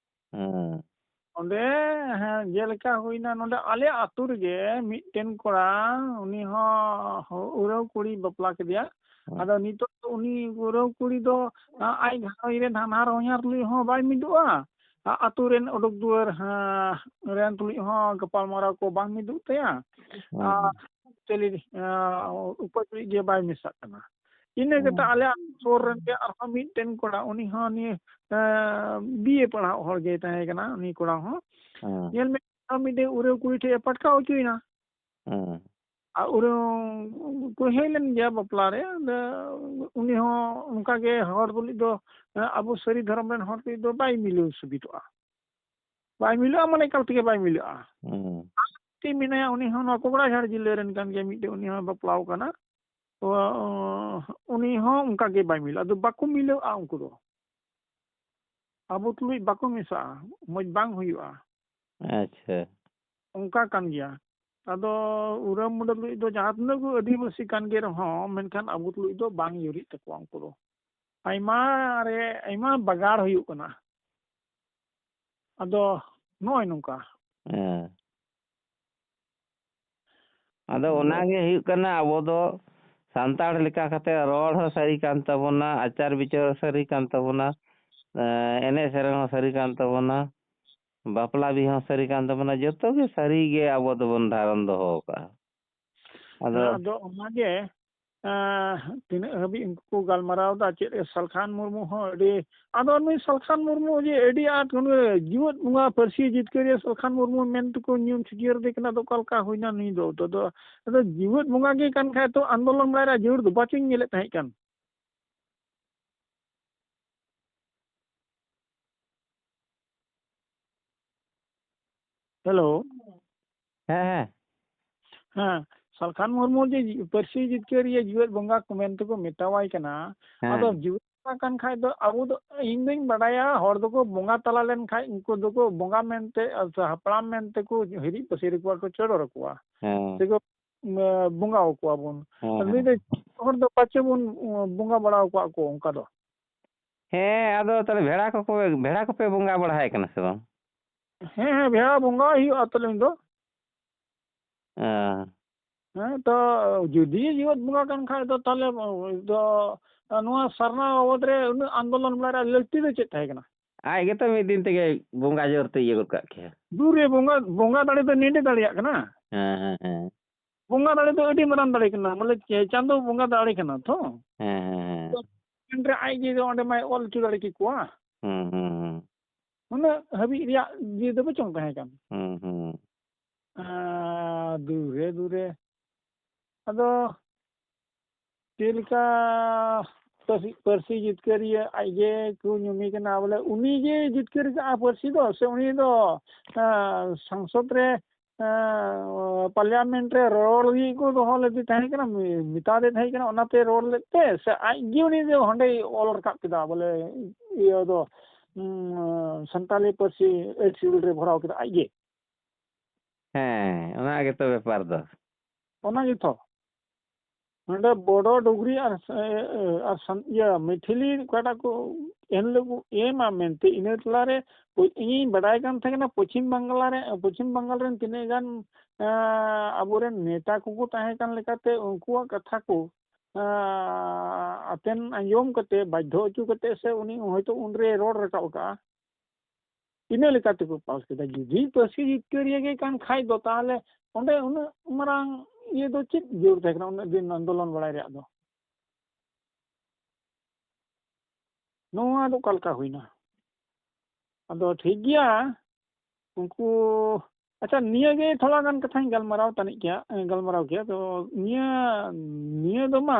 ᱦᱮᱸ᱾ ᱚᱸᱰᱮ, ᱦᱮᱸ, ᱡᱮᱞᱮᱠᱟ ᱦᱩᱭᱱᱟ, ᱱᱚᱰᱮ ᱟᱞᱮ ᱟᱹᱛᱩ ᱨᱮᱜᱮ ᱢᱤᱫᱴᱮᱱ ᱠᱚᱲᱟ, ᱩᱱᱤ ᱦᱚᱸ ᱩᱨᱟᱹᱣ ᱠᱩᱲᱤ ᱵᱟᱯᱞᱟ ᱠᱮᱫᱮᱭᱟ᱾ ᱦᱮᱸ᱾ ᱟᱫᱚ ᱱᱤᱛᱚᱜ ᱫᱚ ᱩᱱᱤ ᱩᱨᱟᱹᱣ ᱠᱩᱲᱤ ᱫᱚ, ᱟ-, ᱟᱡ ᱜᱷᱟᱨᱚᱸᱡᱽ ᱨᱮᱱ ᱦᱟᱱᱦᱟᱨ ᱦᱚᱧᱦᱟᱨ ᱛᱩᱞᱩᱡ ᱦᱚᱸ ᱵᱟᱭ ᱢᱤᱫᱚᱜᱼᱟ, ᱟ-, ᱟᱹᱛᱩ ᱨᱮᱱ ᱩᱰᱩᱠ ᱫᱩᱣᱟᱹᱨ, ᱦᱮᱸ, ᱨᱮᱱ ᱛᱩᱞᱩᱡ ᱦᱚᱸ ᱜᱟᱯᱟᱞᱢᱟᱨᱟᱣ ᱠᱚ ᱵᱟᱝ ᱢᱤᱫᱚᱜ ᱛᱟᱭᱟ᱾ ᱦᱮᱸ᱾ ᱟᱨ ᱪᱟᱹᱞᱤ, ᱟ, ᱩᱯᱟᱹᱭ ᱛᱩᱞᱩᱡ ᱜᱮ ᱵᱟᱭ ᱢᱮᱥᱟᱜ ᱠᱟᱱᱟ᱾ ᱤᱱᱟᱹ ᱦᱮᱸ᱾ ᱠᱟᱛᱮ ᱟᱞᱮ ᱟᱹᱛᱩ ᱥᱩᱨ ᱨᱮᱱ ᱜᱮ ᱟᱨᱦᱚᱸ ᱢᱤᱫᱴᱮᱱ ᱠᱚᱲᱟ, ᱩᱱᱤ ᱦᱚᱸ ᱱᱤᱭᱟᱹ, ᱮ, ᱵᱤ ᱮ ᱯᱟᱲᱦᱟᱣ ᱦᱚᱲ ᱜᱮᱭ ᱛᱟᱦᱮᱸ ᱠᱟᱱᱟ, ᱩᱱᱤ ᱠᱚᱲᱟ ᱦᱚᱸ᱾ ᱦᱮᱸ᱾ ᱧᱮᱞ ᱢᱮ, ᱟᱨ ᱢᱤᱫᱴᱮᱱ ᱩᱨᱟᱹᱣ ᱠᱩᱲᱤ ᱴᱷᱮᱡ ᱮ ᱯᱟᱴᱠᱟᱣ ᱦᱚᱪᱚᱭᱮᱱᱟ᱾ ᱦᱮᱸ᱾ ᱟᱨ ᱩᱨᱟᱹᱣ ᱠᱚ ᱦᱮᱡ ᱞᱮᱱ ᱜᱮᱭᱟ ᱵᱟᱯᱞᱟ ᱨᱮ, ᱟᱫᱚ ᱩᱱᱤ ᱦᱚᱸ ᱚᱱᱠᱟ ᱜᱮ ᱦᱚᱲ ᱛᱩᱞᱩᱡ ᱫᱚ, ᱮ, ᱟᱵᱚ ᱥᱟᱹᱨᱤ ᱫᱷᱚᱨᱚᱢ ᱨᱮᱱ ᱦᱚᱲ ᱛᱩᱞᱩᱡ ᱫᱚ ᱵᱟᱭ ᱢᱤᱞᱟᱹᱣ ᱥᱩᱵᱤᱫᱷᱚᱜᱼᱟ᱾ ᱵᱟᱭ ᱢᱤᱞᱟᱹᱜᱼᱟ, ᱢᱟᱱᱮ ᱮᱠᱟᱞ ᱛᱮᱜᱮ ᱵᱟᱭ ᱢᱤᱞᱟᱹᱜᱼᱟ᱾ ᱦᱩᱸ᱾ ᱟᱨ ᱢᱤᱫᱴᱮᱱ ᱢᱮᱱᱟᱭᱟ, ᱩᱱᱤ ᱦᱚᱸ ᱱᱚᱣᱟ ᱠᱚᱠᱲᱟᱡᱷᱟᱲ ᱡᱤᱞᱟᱹ ᱨᱮᱱ ᱠᱟᱱ ᱜᱮᱭᱟ, ᱢᱤᱫᱴᱮᱱ ᱩᱱᱤ ᱦᱚᱸ ᱵᱟᱯᱞᱟᱣ ᱠᱟᱱᱟ᱾ ᱛᱚ, ᱩᱱᱤ ᱦᱚᱸ ᱚᱱᱠᱟ ᱜᱮ ᱵᱟᱭ ᱢᱤᱞᱟᱹᱜᱼᱟ᱾ ᱟᱫᱚ ᱵᱟᱠᱚ ᱢᱤᱞᱟᱹᱜᱼᱟ ᱩᱱᱠᱩ ᱫᱚ᱾ ᱟᱵᱚ ᱛᱩᱞᱩᱡ ᱵᱟᱠᱚ ᱢᱮᱥᱟᱜᱼᱟ, ᱢᱚᱡᱽ ᱵᱟᱝ ᱦᱩᱭᱩᱜᱼᱟ᱾ ᱟᱪᱪᱷᱟ᱾ ᱚᱱᱠᱟ ᱠᱟᱱ ᱜᱮᱭᱟ᱾ ᱟᱫᱚ ᱩᱨᱟᱹᱣ ᱢᱩᱰᱟᱹ ᱛᱩᱞᱩᱡ ᱫᱚ ᱡᱟᱦᱟᱸ ᱛᱤᱱᱟᱹᱜ ᱠᱚ ᱟᱹᱫᱤᱵᱟᱹᱥᱤ ᱠᱟᱱ ᱜᱮ ᱨᱮᱦᱚᱸ, ᱢᱮᱱᱠᱷᱟᱱ ᱟᱵᱚ ᱛᱩᱞᱩᱡ ᱫᱚ ᱵᱟᱝ ᱡᱩᱨᱤᱜ ᱛᱟᱠᱚᱣᱟ ᱩᱱᱠᱩ ᱫᱚ᱾ ᱟᱭᱢᱟ ᱨᱮ, ᱟᱭᱢᱟ ᱵᱟᱜᱟᱲ ᱦᱩᱭᱩᱜ ᱠᱟᱱᱟ᱾ ᱟᱫᱚ ᱱᱚᱜᱼᱚᱭ ᱱᱚᱝᱠᱟ᱾ ᱦᱮᱸ᱾ ᱟᱫᱚ ᱟᱫᱚ ᱚᱱᱟᱜᱮ ᱦᱩᱭᱩᱜ ᱠᱟᱱᱟ, ᱟᱵᱚ ᱫᱚ ᱥᱟᱱᱛᱟᱲ ᱞᱮᱠᱟ ᱠᱟᱛᱮ ᱨᱚᱲ ᱦᱚᱸ ᱥᱟᱹᱨᱤ ᱠᱟᱱ ᱛᱟᱵᱚᱱᱟ, ᱟᱪᱟᱨ ᱵᱤᱪᱟᱹᱨ ᱦᱚᱸ ᱥᱟᱹᱨᱤ ᱠᱟᱱ ᱛᱟᱵᱚᱱᱟ, ᱮᱸ, ᱮᱱᱮᱡ ᱥᱮᱨᱮᱧ ᱦᱚᱸ ᱥᱟᱹᱨᱤ ᱠᱟᱱ ᱛᱟᱵᱚᱱᱟ, ᱵᱟᱯᱞᱟ ᱵᱤᱦᱟᱹ ᱦᱚᱸ ᱥᱟᱹᱨᱤ ᱠᱟᱱ ᱛᱟᱵᱚᱱᱟ, ᱡᱚᱛᱚ ᱜᱮ ᱥᱟᱹᱨᱤ ᱜᱮ ᱟᱵᱚ ᱫᱚᱵᱚᱱ ᱫᱷᱟᱨᱚᱱ ᱫᱚᱦᱚ ᱟᱠᱟᱫᱼᱟ᱾ ᱟᱫᱚ ᱦᱮᱸ, ᱟᱫᱚ ᱚᱱᱟᱜᱮ, ᱮᱸ, ᱛᱤᱱᱟᱹᱜ ᱦᱟᱹᱵᱤᱡ ᱩᱱᱠᱩ ᱠᱚ ᱜᱟᱞᱢᱟᱨᱟᱣ ᱮᱫᱟ, ᱪᱮᱫ ᱮ ᱥᱟᱞᱠᱷᱟᱱ ᱢᱩᱨᱢᱩ ᱦᱚᱸ ᱟᱹᱰᱤ, ᱟᱫᱚ ᱱᱩᱭ ᱥᱟᱞᱠᱷᱟᱱ ᱢᱩᱨᱢᱩ ᱡᱮ ᱟᱹᱰᱤ ᱟᱸᱴ ᱩᱱᱤ ᱡᱤᱣᱮᱫ ᱵᱚᱸᱜᱟ ᱯᱟᱹᱨᱥᱤ ᱡᱤᱛᱠᱟᱹᱨᱤᱭᱟᱹ ᱥᱟᱞᱠᱷᱟᱱ ᱢᱩᱨᱢᱩ ᱢᱮᱱ ᱛᱮᱠᱚ ᱧᱩᱢ ᱪᱷᱟᱹᱴᱭᱟᱹᱨ ᱫᱮ ᱠᱟᱱᱟ, ᱟᱫᱚ ᱚᱠᱟ ᱞᱮᱠᱟ ᱦᱩᱭᱱᱟ ᱱᱩᱭ ᱫᱚ? ᱟᱫᱚ, ᱟᱫᱚ ᱡᱤᱣᱮᱫ ᱵᱚᱸᱜᱟ ᱜᱮ ᱠᱟᱱ ᱠᱷᱟᱡ ᱛᱚ ᱟᱱᱫᱳᱞᱚᱱ ᱵᱟᱲᱟᱭ ᱨᱮᱭᱟᱜ ᱡᱟᱹᱨᱩᱲ ᱫᱚ ᱵᱟᱪᱚᱧ ᱧᱮᱞᱮᱫ ᱛᱟᱦᱮᱸ ᱠᱟᱱ᱾ ᱦᱮᱞᱳ᱾ ᱦᱮᱸ, ᱦᱮᱸ᱾ ᱦᱮᱸ, ᱥᱟᱞᱠᱷᱟᱱ ᱢᱩᱨᱢᱩ ᱡᱮ ᱯᱟᱹᱨᱥᱤ ᱡᱤᱛᱠᱟᱹᱨᱤᱭᱟᱹ ᱡᱤᱣᱮᱫ ᱵᱚᱸᱜᱟ ᱠᱚ ᱢᱮᱱᱛᱮ ᱠᱚ ᱢᱮᱛᱟᱣᱟᱭ ᱠᱟᱱᱟ, ᱦᱮᱸ᱾ ᱟᱫᱚ ᱡᱤᱣᱮᱫ ᱵᱚᱸᱜᱟ ᱠᱟᱱ ᱠᱷᱟᱡ ᱫᱚ ᱟᱵᱚ ᱫᱚ, ᱤᱧ ᱫᱩᱧ ᱵᱟᱰᱟᱭᱟ, ᱦᱚᱲ ᱫᱚᱠᱚ ᱵᱚᱸᱜᱟ ᱛᱟᱞᱟ ᱞᱮᱱ ᱠᱷᱟᱡ ᱩᱱᱠᱩ ᱫᱚᱠᱚ ᱵᱚᱸᱜᱟ ᱢᱮᱱᱛᱮ, ᱦᱟᱯᱲᱟᱢ ᱢᱮᱱᱛᱮ ᱠᱚ ᱦᱤᱨᱤᱡ ᱯᱟᱹᱥᱤᱨ ᱟᱠᱚᱣᱟ, ᱠᱚ ᱪᱚᱰᱚᱨ ᱟᱠᱚᱣᱟ᱾ ᱦᱮᱸ᱾ ᱥᱮᱠᱚ, ᱩᱸ, ᱵᱚᱸᱜᱟ ᱟᱠᱚᱣᱟ ᱵᱚᱱ᱾ ᱦᱮᱸ, ᱟᱨ ᱱᱩᱭ ᱦᱮᱸ᱾ ᱫᱚ ᱦᱚᱲ ᱫᱚ ᱯᱟᱪᱮ ᱵᱚᱱ, ᱩᱸ, ᱵᱚᱸᱜᱟ ᱵᱟᱲᱟ ᱟᱠᱟᱫ ᱠᱚ ᱚᱱᱠᱟ ᱫᱚ᱾ ᱦᱮᱸ, ᱟᱫᱚ ᱛᱟᱦᱚᱞᱮ ᱵᱷᱮᱲᱟ ᱠᱚᱠᱚ, ᱵᱷᱮᱲᱟ ᱠᱚᱯᱮ ᱵᱚᱸᱜᱟ ᱵᱟᱲᱟᱭᱮ ᱠᱟᱱᱟ ᱥᱮ ᱵᱟᱝ? ᱦᱮᱸ, ᱦᱮᱸ, ᱵᱷᱮᱲᱟ ᱵᱚᱸᱜᱟ ᱦᱩᱭᱩᱜᱼᱟ ᱛᱟᱦᱚᱞᱮ ᱩᱱᱤ ᱫᱚ᱾ ᱦᱮᱸ᱾ ᱦᱮᱸ, ᱛᱚ ᱡᱩᱫᱤ ᱡᱤᱣᱮᱫ ᱵᱚᱸᱜᱟ ᱠᱟᱱ ᱠᱷᱟᱡ ᱫᱚ ᱛᱟᱦᱚᱞᱮ ᱫᱚ ᱱᱚᱣᱟ ᱥᱟᱨᱱᱟ ᱵᱟᱵᱚᱫ ᱨᱮ ᱩᱱᱟᱹᱜ ᱟᱱᱫᱳᱞᱚᱱ ᱵᱟᱲᱟᱭ ᱨᱮᱭᱟᱜ ᱞᱟᱹᱠᱛᱤ ᱫᱚ ᱪᱮᱫ ᱛᱟᱦᱮᱸ ᱠᱟᱱᱟ? ᱟᱡ ᱜᱮᱛᱚ ᱢᱤᱫ ᱫᱤᱱ ᱛᱮᱜᱮ ᱵᱚᱸᱜᱟ ᱡᱳᱨ ᱛᱮ ᱤᱭᱟᱹ ᱜᱚᱫ ᱠᱟᱜ ᱠᱮᱭᱟ᱾ ᱫᱩᱨᱮ ᱵᱚᱸᱜᱟ, ᱵᱚᱸᱜᱟ ᱫᱟᱲᱮ ᱫᱚ ᱱᱮᱰᱮ ᱫᱟᱲᱮᱭᱟᱜ ᱠᱟᱱᱟ᱾ ᱦᱮᱸ, ᱦᱮᱸ, ᱦᱮᱸ᱾ ᱵᱚᱸᱜᱟ ᱫᱟᱲᱮ ᱫᱚ ᱟᱹᱰᱤ ᱢᱟᱨᱟᱝ ᱫᱟᱲᱮ ᱠᱟᱱᱟ, ᱵᱚᱞᱮ ᱪᱮ-, ᱪᱟᱸᱫᱚ ᱵᱚᱸᱜᱟ ᱫᱟᱲᱮ ᱠᱟᱱᱟ ᱛᱚ᱾ ᱦᱮᱸ, ᱦᱮᱸ, ᱦᱮᱸ᱾ ᱛᱚ, ᱮᱱᱨᱮ ᱟᱡ ᱜᱮ ᱚᱸᱰᱮ ᱢᱟᱭ ᱚᱞ ᱦᱚᱪᱚ ᱫᱟᱲᱮ ᱠᱮᱠᱚᱣᱟ᱾ ᱦᱩᱸ, ᱦᱩᱸ, ᱦᱩᱸ᱾ ᱩᱱᱟᱹᱜ ᱦᱟᱹᱵᱤᱡ ᱨᱮᱭᱟᱜ ᱤᱭᱟᱹ ᱫᱚ ᱵᱟᱪᱚᱝ ᱛᱟᱦᱮᱸ ᱠᱟᱱ᱾ ᱦᱩᱸ, ᱦᱩᱸ᱾ ᱟᱸ, ᱫᱩᱨᱮ, ᱫᱩᱨᱮ᱾ ᱟᱫᱚ ᱪᱮᱫ ᱞᱮᱠᱟ ᱯᱟᱹᱨᱥᱤ, ᱯᱟᱹᱨᱥᱤ ᱡᱤᱛᱠᱟᱹᱨᱤᱭᱟᱹ ᱟᱡ ᱜᱮ ᱠᱚ ᱧᱩᱢᱮ ᱠᱟᱱᱟ, ᱵᱚᱞᱮ ᱩᱱᱤ ᱜᱮ ᱡᱤᱛᱠᱟᱹᱨ ᱠᱟᱜᱼᱟ ᱯᱟᱹᱨᱥᱤ ᱫᱚ, ᱥᱮ ᱩᱱᱤ ᱫᱚ, ᱟᱸ, ᱥᱚᱝᱥᱚᱫ ᱨᱮ, ᱟᱸ, ᱯᱟᱨᱞᱤᱭᱟᱢᱮᱱᱴ ᱨᱮ ᱨᱚᱲ ᱞᱟᱹᱜᱤᱫ ᱠᱚ ᱫᱚᱦᱚ ᱞᱮᱫᱮ ᱛᱟᱦᱮᱸ ᱠᱟᱱᱟ, ᱢᱮ-, ᱢᱮᱛᱟ ᱫᱮ ᱛᱟᱦᱮᱸ ᱠᱟᱱᱟ, ᱚᱱᱟᱛᱮ ᱨᱚᱲ ᱞᱮᱫ ᱛᱮ, ᱥᱮ ᱟᱡ ᱜᱮ ᱩᱱᱤ ᱫᱚ ᱦᱟᱸᱰᱮᱭ ᱚᱞ ᱨᱟᱠᱟᱵ ᱠᱮᱫᱟ, ᱵᱚᱞᱮ ᱤᱭᱟᱹ ᱫᱚ, ᱩᱸ, ᱥᱟᱱᱛᱟᱞᱤ ᱯᱟᱹᱨᱥᱤ ᱮᱭᱤᱴ ᱥᱤᱰᱩᱞ ᱨᱮ ᱵᱷᱚᱨᱟᱣ ᱠᱮᱫᱟ ᱟᱡ ᱜᱮ? ᱦᱮᱸ, ᱚᱱᱟ ᱜᱮᱛᱚ ᱵᱮᱯᱟᱨ ᱫᱚ᱾ ᱚᱱᱟ ᱜᱮᱛᱚ᱾ ᱱᱚᱰᱮ ᱵᱚᱰᱚ, ᱰᱩᱜᱽᱨᱤ ᱟᱨ, ᱟᱨ ᱥᱟᱱ-, ᱤᱭᱟᱹ, ᱢᱤᱛᱷᱤᱞᱤ ᱚᱠᱟᱴᱟᱜ ᱠᱚ ᱮᱱᱦᱤᱞᱳᱜ ᱠᱚ ᱮᱢᱟ ᱢᱮᱱᱛᱮ, ᱤᱱᱟᱹ ᱛᱟᱞᱟᱨᱮ ᱤᱧᱤᱧ ᱵᱟᱰᱟᱭ ᱠᱟᱱ ᱛᱟᱦᱮᱸ ᱠᱟᱱᱟ, ᱯᱚᱪᱷᱤᱢ ᱵᱟᱝᱞᱟ ᱨᱮ, ᱯᱚᱪᱷᱤᱢ ᱵᱟᱝᱜᱟᱞ ᱨᱮᱱ ᱛᱤᱱᱟᱹᱜ ᱜᱟᱱ, ᱮᱸ, ᱟᱵᱚᱨᱮᱱ ᱱᱮᱛᱟ ᱠᱚᱠᱚ ᱛᱟᱦᱮᱸ ᱠᱟᱱ ᱞᱮᱠᱟᱛᱮ, ᱩᱱᱠᱩᱣᱟᱜ ᱠᱟᱛᱷᱟ ᱠᱚ, ᱮᱸ, ᱟᱛᱮᱱ ᱟᱸᱡᱚᱢ ᱠᱟᱛᱮ, ᱵᱟᱫᱽᱫᱷᱚ ᱦᱚᱪᱚ ᱠᱟᱛᱮ ᱥᱮ ᱩᱱᱤ ᱦᱚᱭᱛᱳ ᱩᱱᱨᱮ ᱨᱚᱲ ᱨᱟᱠᱟᱵ ᱟᱠᱟᱫᱼᱟ᱾ ᱤᱱᱟᱹ ᱞᱮᱠᱟ ᱛᱮᱠᱚ ᱯᱟᱥ ᱠᱮᱫᱟ᱾ ᱡᱩᱫᱤ ᱯᱟᱹᱨᱥᱤ ᱡᱤᱛᱠᱟᱹᱨᱤᱭᱟᱹ ᱜᱮ ᱠᱟᱱ ᱠᱷᱟᱡ ᱫᱚ, ᱛᱟᱦᱚᱞᱮ ᱚᱸᱰᱮ ᱩᱱᱟᱹᱜ ᱢᱟᱨᱟᱝ ᱤᱭᱟᱹ ᱫᱚ ᱪᱮᱫ ᱡᱳᱨ ᱛᱟᱦᱮᱸ ᱠᱟᱱᱟ ᱩᱱᱟᱹᱜ ᱫᱤᱱ ᱟᱱᱫᱳᱞᱚᱱ ᱵᱟᱲᱟᱭ ᱨᱮᱭᱟᱜ ᱫᱚ? ᱱᱚᱣᱟ ᱫᱚ ᱚᱠᱟ ᱞᱮᱠᱟ ᱦᱩᱭᱱᱟ? ᱟᱫᱚ ᱴᱷᱤᱠ ᱜᱮᱭᱟ, ᱩᱱᱠᱩ, ᱟᱪᱪᱷᱟ, ᱱᱤᱭᱟᱹ ᱜᱮ ᱛᱷᱚᱲᱟ ᱜᱟᱱ ᱠᱟᱛᱷᱟᱧ ᱜᱟᱞᱢᱟᱨᱟᱣ ᱛᱟᱹᱱᱤᱡ ᱠᱮᱭᱟ, ᱮ, ᱜᱟᱞᱢᱟᱨᱟᱣ ᱠᱮᱭᱟ᱾ ᱛᱚ ᱱᱤᱭᱟᱹ, ᱱᱤᱭᱟᱹ ᱫᱚ ᱢᱟ,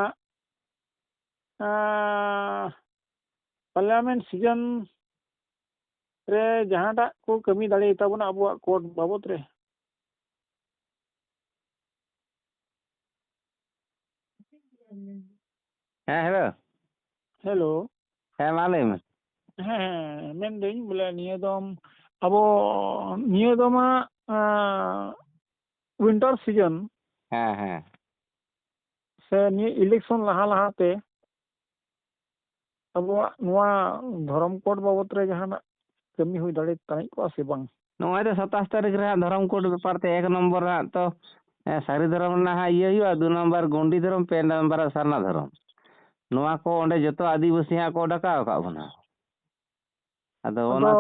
ᱟᱸ, parliament season ᱨᱮ ᱡᱟᱦᱟᱸᱴᱟᱜ ᱠᱚ ᱠᱟᱹᱢᱤ ᱫᱟᱲᱮᱭᱟᱛᱟ ᱵᱚᱱᱟ ᱟᱵᱚᱣᱟᱜ code ᱵᱟᱵᱚᱛ ᱨᱮ᱾ ᱦᱮᱸ, ᱦᱮᱞᱳ᱾ ᱦᱮᱞᱳ᱾ ᱦᱮᱸ, ᱢᱟ ᱞᱟᱹᱭ ᱢᱮ᱾ ᱦᱮᱸ, ᱢᱮᱱᱫᱟᱹᱧ ᱵᱚᱞᱮ ᱱᱤᱭᱟᱹ ᱫᱚᱢ ᱟᱵᱚ ᱱᱤᱭᱟᱹ ᱫᱚᱢᱟ, ᱟᱸ, winter season ᱦᱮᱸ, ᱦᱮᱸ᱾ ᱥᱮ ᱱᱤᱭᱟᱹ election ᱞᱟᱦᱟ ᱞᱟᱦᱟᱛᱮ ᱟᱵᱚᱣᱟᱜ ᱱᱚᱣᱟ ᱫᱷᱚᱨᱚᱢ code ᱵᱟᱵᱚᱛ ᱨᱮ ᱡᱟᱦᱟᱱᱟᱜ ᱠᱟᱹᱢᱤ ᱦᱩᱭ ᱫᱟᱲᱮ ᱛᱟᱦᱮᱸ ᱠᱚᱜᱼᱟ ᱥᱮ ᱵᱟᱝ? ᱱᱚᱜᱼᱚᱭ ᱛᱚ ᱥᱟᱛᱟᱥ ᱛᱟᱹᱨᱤᱠᱷ ᱨᱮ ᱦᱟᱸᱜ ᱫᱷᱚᱨᱚᱢ code ᱵᱮᱯᱟᱨ ᱛᱮ ᱮᱠ ᱱᱚᱢᱵᱚᱨ ᱦᱟᱸᱜ ᱛᱚ, ᱮ, ᱥᱟᱹᱨᱤ ᱫᱷᱚᱨᱚᱢ ᱨᱮᱱᱟᱜ ᱦᱟᱸᱜ ᱤᱭᱟᱹ ᱦᱩᱭᱩᱜᱼᱟ, ᱫᱩ ᱱᱚᱢᱵᱚᱨ ᱜᱚᱱᱰᱤ ᱫᱷᱚᱨᱚᱢ, ᱯᱮ ᱱᱚᱢᱵᱚᱨ ᱥᱟᱨᱱᱟ ᱫᱷᱚᱨᱚᱢ᱾ ᱱᱚᱣᱟ ᱠᱚ ᱚᱸᱰᱮ ᱡᱚᱛᱚ ᱟᱹᱫᱤᱵᱟᱹᱥᱤ ᱦᱟᱸᱜ ᱠᱚ ᱰᱟᱠᱟᱣ ᱟᱠᱟᱫ ᱵᱚᱱᱟ᱾ ᱟᱫᱚ ᱟᱫᱚ ᱚᱱᱟ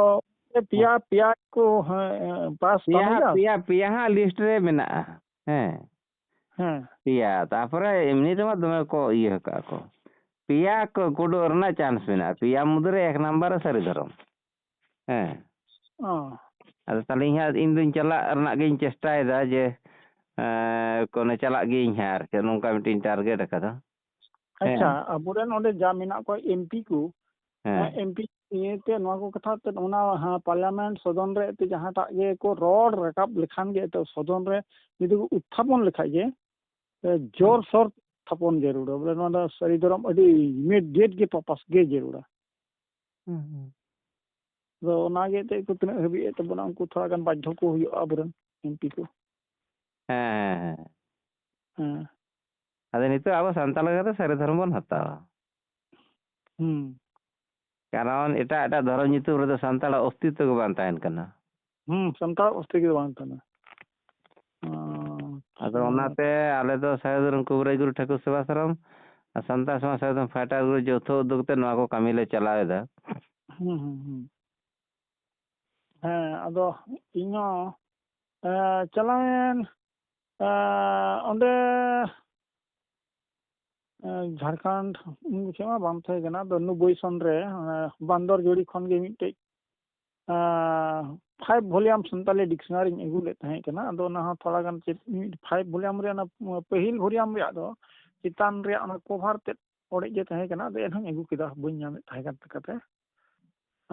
ᱯᱮᱭᱟ, ᱯᱮᱭᱟ ᱠᱚ, ᱦᱮᱸ, ᱯᱟᱥ ᱯᱮᱭᱟ ᱦᱟᱸᱜ, ᱛᱟᱦᱮᱸᱭᱟ? ᱯᱮᱭᱟ, ᱯᱮᱭᱟ ᱦᱟᱸᱜ list ᱨᱮ ᱢᱮᱱᱟᱜᱼᱟ᱾ ᱦᱮᱸ᱾ ᱦᱮᱸ᱾ ᱯᱮᱭᱟ, ᱛᱟᱯᱚᱨᱮ ᱮᱢᱱᱤ ᱛᱮᱢᱟ ᱫᱚᱢᱮ ᱠᱚ ᱤᱭᱟᱹ ᱟᱠᱟᱫ ᱠᱚ᱾ ᱯᱮᱭᱟ ᱠᱚ ᱠᱩᱰᱩᱜ ᱨᱮᱱᱟᱜ chance ᱢᱮᱱᱟᱜᱼᱟ᱾ ᱯᱮᱭᱟ ᱢᱩᱫᱽᱨᱮ ᱮᱠ ᱱᱟᱢᱵᱟᱨ ᱨᱮ ᱥᱟᱹᱨᱤ ᱫᱷᱚᱨᱚᱢ᱾ ᱦᱮᱸ᱾ ᱚ᱾ ᱟᱫᱚ ᱛᱟᱦᱞᱮ ᱤᱧ ᱦᱟᱸᱜ, ᱤᱧ ᱫᱩᱧ ᱪᱟᱞᱟᱜ ᱨᱮᱱᱟᱜ ᱜᱤᱧ ᱪᱮᱥᱴᱟᱭᱮᱫᱟ ᱡᱮ, ᱮᱸ, ᱠᱚᱱᱮ ᱪᱟᱞᱟᱜ ᱜᱤᱭᱟᱹᱧ ᱦᱟᱸᱜ ᱟᱨ ᱪᱮᱫ ᱱᱚᱝᱠᱟ ᱢᱤᱫᱴᱤᱧ target ᱟᱠᱟᱫᱟ᱾ ᱟᱪᱪᱷᱟ, ᱦᱮᱸ᱾ ᱟᱵᱚᱨᱮᱱ ᱚᱸᱰᱮ ᱡᱟ ᱢᱮᱱᱟᱜ ᱠᱚᱣᱟ MP ᱠᱚ, ᱦᱮᱸ᱾ ᱦᱮᱸ, MP ᱤᱭᱟᱹᱛᱮ ᱱᱚᱣᱟ ᱠᱚ ᱠᱟᱛᱷᱟ ᱛᱮ ᱚᱱᱟ, ᱦᱮᱸ, parliament ᱥᱚᱫᱚᱱ ᱨᱮ ᱮᱱᱛᱮ ᱡᱟᱦᱟᱸᱴᱟᱜ ᱜᱮ ᱠᱚ ᱨᱚᱲ ᱨᱟᱠᱟᱵ ᱞᱮᱠᱷᱟᱱ ᱜᱮ ᱮᱱᱛᱮ ᱥᱚᱫᱚᱱ ᱨᱮ ᱡᱩᱫᱤ ᱠᱚ ᱩᱛᱛᱷᱟᱯᱚᱱ ᱞᱮᱠᱷᱟᱡ ᱜᱮ, ᱮ, ᱡᱳᱨ ᱦᱮᱸ᱾ ᱥᱳᱨ ᱛᱷᱟᱯᱚᱱ ᱡᱟᱹᱨᱩᱲᱟ᱾ ᱵᱚᱞᱮ ᱱᱚᱣᱟ ᱫᱚ ᱥᱟᱹᱨᱤ ᱫᱷᱚᱨᱚᱢ ᱟᱹᱰᱤ immediate ᱜᱮ ᱯᱟᱯᱟᱥ ᱜᱮ ᱡᱟᱹᱨᱩᱲᱟ᱾ ᱦᱩᱸ, ᱦᱩᱸ᱾ ᱟᱫᱚ ᱚᱱᱟ ᱜᱮ ᱮᱱᱛᱮ ᱠᱚ ᱛᱤᱱᱟᱹᱜ ᱦᱟᱹᱵᱤᱡ ᱮᱫ ᱛᱟᱵᱚᱱᱟ, ᱩᱱᱠᱩ ᱛᱷᱚᱲᱟ ᱜᱟᱱ ᱵᱟᱫᱽᱫᱷᱚ ᱠᱚ ᱦᱩᱭᱩᱜᱼᱟ ᱟᱵᱚᱨᱮᱱ MP ᱠᱚ᱾ ᱦᱮᱸ, ᱦᱮᱸ, ᱦᱮᱸ᱾ ᱦᱮᱸ᱾ ᱟᱫᱚ ᱱᱤᱛᱚᱜ ᱟᱵᱚ ᱥᱟᱱᱛᱟᱲ ᱞᱮᱠᱟᱛᱮ ᱥᱟᱹᱨᱤ ᱫᱷᱚᱨᱚᱢ ᱵᱚᱱ ᱦᱟᱛᱟᱣᱟ᱾ ᱦᱩᱸ᱾ ᱠᱟᱨᱚᱱ ᱮᱴᱟᱜ ᱮᱴᱟᱜ ᱫᱷᱚᱨᱚᱢ ᱧᱩᱛᱩᱢ ᱨᱮᱫᱚ ᱥᱟᱱᱛᱟᱲᱟᱜ ᱚᱥᱛᱤᱛᱛᱚ ᱜᱮ ᱵᱟᱝ ᱛᱟᱦᱮᱱ ᱠᱟᱱᱟ᱾ ᱦᱩᱸ, ᱥᱟᱱᱛᱟᱲᱟᱜ ᱚᱥᱛᱤᱛᱛᱚ ᱜᱮ ᱵᱟᱝ ᱛᱟᱦᱮᱱᱟ᱾ ᱚ, ᱟᱫᱚ ᱟᱪᱪᱷᱟ᱾ ᱚᱱᱟᱛᱮ ᱟᱞᱮ ᱫᱚ ᱥᱟᱹᱨᱤ ᱫᱷᱚᱨᱚᱢ ᱠᱩᱵᱨᱟᱹᱭ ᱜᱩᱨᱩ ᱴᱷᱟᱹᱠᱩᱨ ᱥᱮᱵᱟ ᱥᱟᱨᱚᱢ ᱟᱨ ᱥᱟᱱᱛᱟᱲ ᱥᱚᱢᱟᱡᱽ ᱥᱟᱹᱨᱤ ᱫᱷᱚᱨᱚᱢ fighter ᱜᱩᱨᱩ ᱡᱳᱣᱛᱷᱚ ᱩᱫᱽᱫᱳᱜᱽ ᱛᱮ ᱱᱚᱣᱟ ᱠᱚ ᱠᱟᱹᱢᱤ ᱞᱮ ᱪᱟᱞᱟᱣ ᱮᱫᱟ᱾ ᱦᱩᱸ, ᱦᱩᱸ, ᱦᱩᱸ᱾ ᱦᱮᱸ, ᱟᱫᱚ ᱤᱧᱦᱚᱸ, ᱮ, ᱪᱟᱞᱟᱣᱮᱱ ᱟᱸ, ᱚᱸᱰᱮ, ᱟᱸ, ᱡᱷᱟᱲᱠᱷᱚᱸᱰ ᱩᱱ ᱡᱚᱠᱷᱮᱡ ᱢᱟ ᱵᱟᱝ ᱛᱟᱦᱮᱸ ᱠᱟᱱᱟ, ᱟᱫᱚ ᱱᱚᱵᱵᱳᱭ ᱥᱚᱱ ᱨᱮ, ᱚᱱᱟ ᱵᱟᱱᱫᱚᱨ ᱡᱩᱲᱤ ᱠᱷᱚᱱ ᱜᱮ ᱢᱤᱫᱴᱮᱡ, ᱟᱸ, five volume ᱥᱟᱱᱛᱟᱞᱤ dictionary ᱤᱧ ᱟᱹᱜᱩ ᱞᱮᱫ ᱛᱟᱦᱮᱸ ᱠᱟᱱᱟ᱾ ᱟᱫᱚ ᱚᱱᱟ ᱦᱚᱸ ᱛᱷᱚᱲᱟ ᱜᱟᱱ ᱪᱮᱫ, ᱢᱤᱫ five volume ᱨᱮ ᱚᱱᱟ ᱯᱟᱹᱦᱤᱞ volume ᱨᱮᱭᱟᱜ ᱫᱚ ᱪᱮᱛᱟᱱ ᱨᱮᱭᱟᱜ ᱚᱱᱟ cover ᱛᱮᱫ ᱚᱲᱮᱡ ᱜᱮ ᱛᱟᱦᱮᱸ ᱠᱟᱱᱟ, ᱟᱫᱚ ᱮᱱᱦᱚᱸᱧ ᱟᱹᱜᱩ ᱠᱮᱫᱟ, ᱵᱟᱹᱧ ᱧᱟᱢᱮᱫ ᱛᱟᱦᱮᱸ ᱠᱟᱱ ᱞᱮᱠᱟᱛᱮ᱾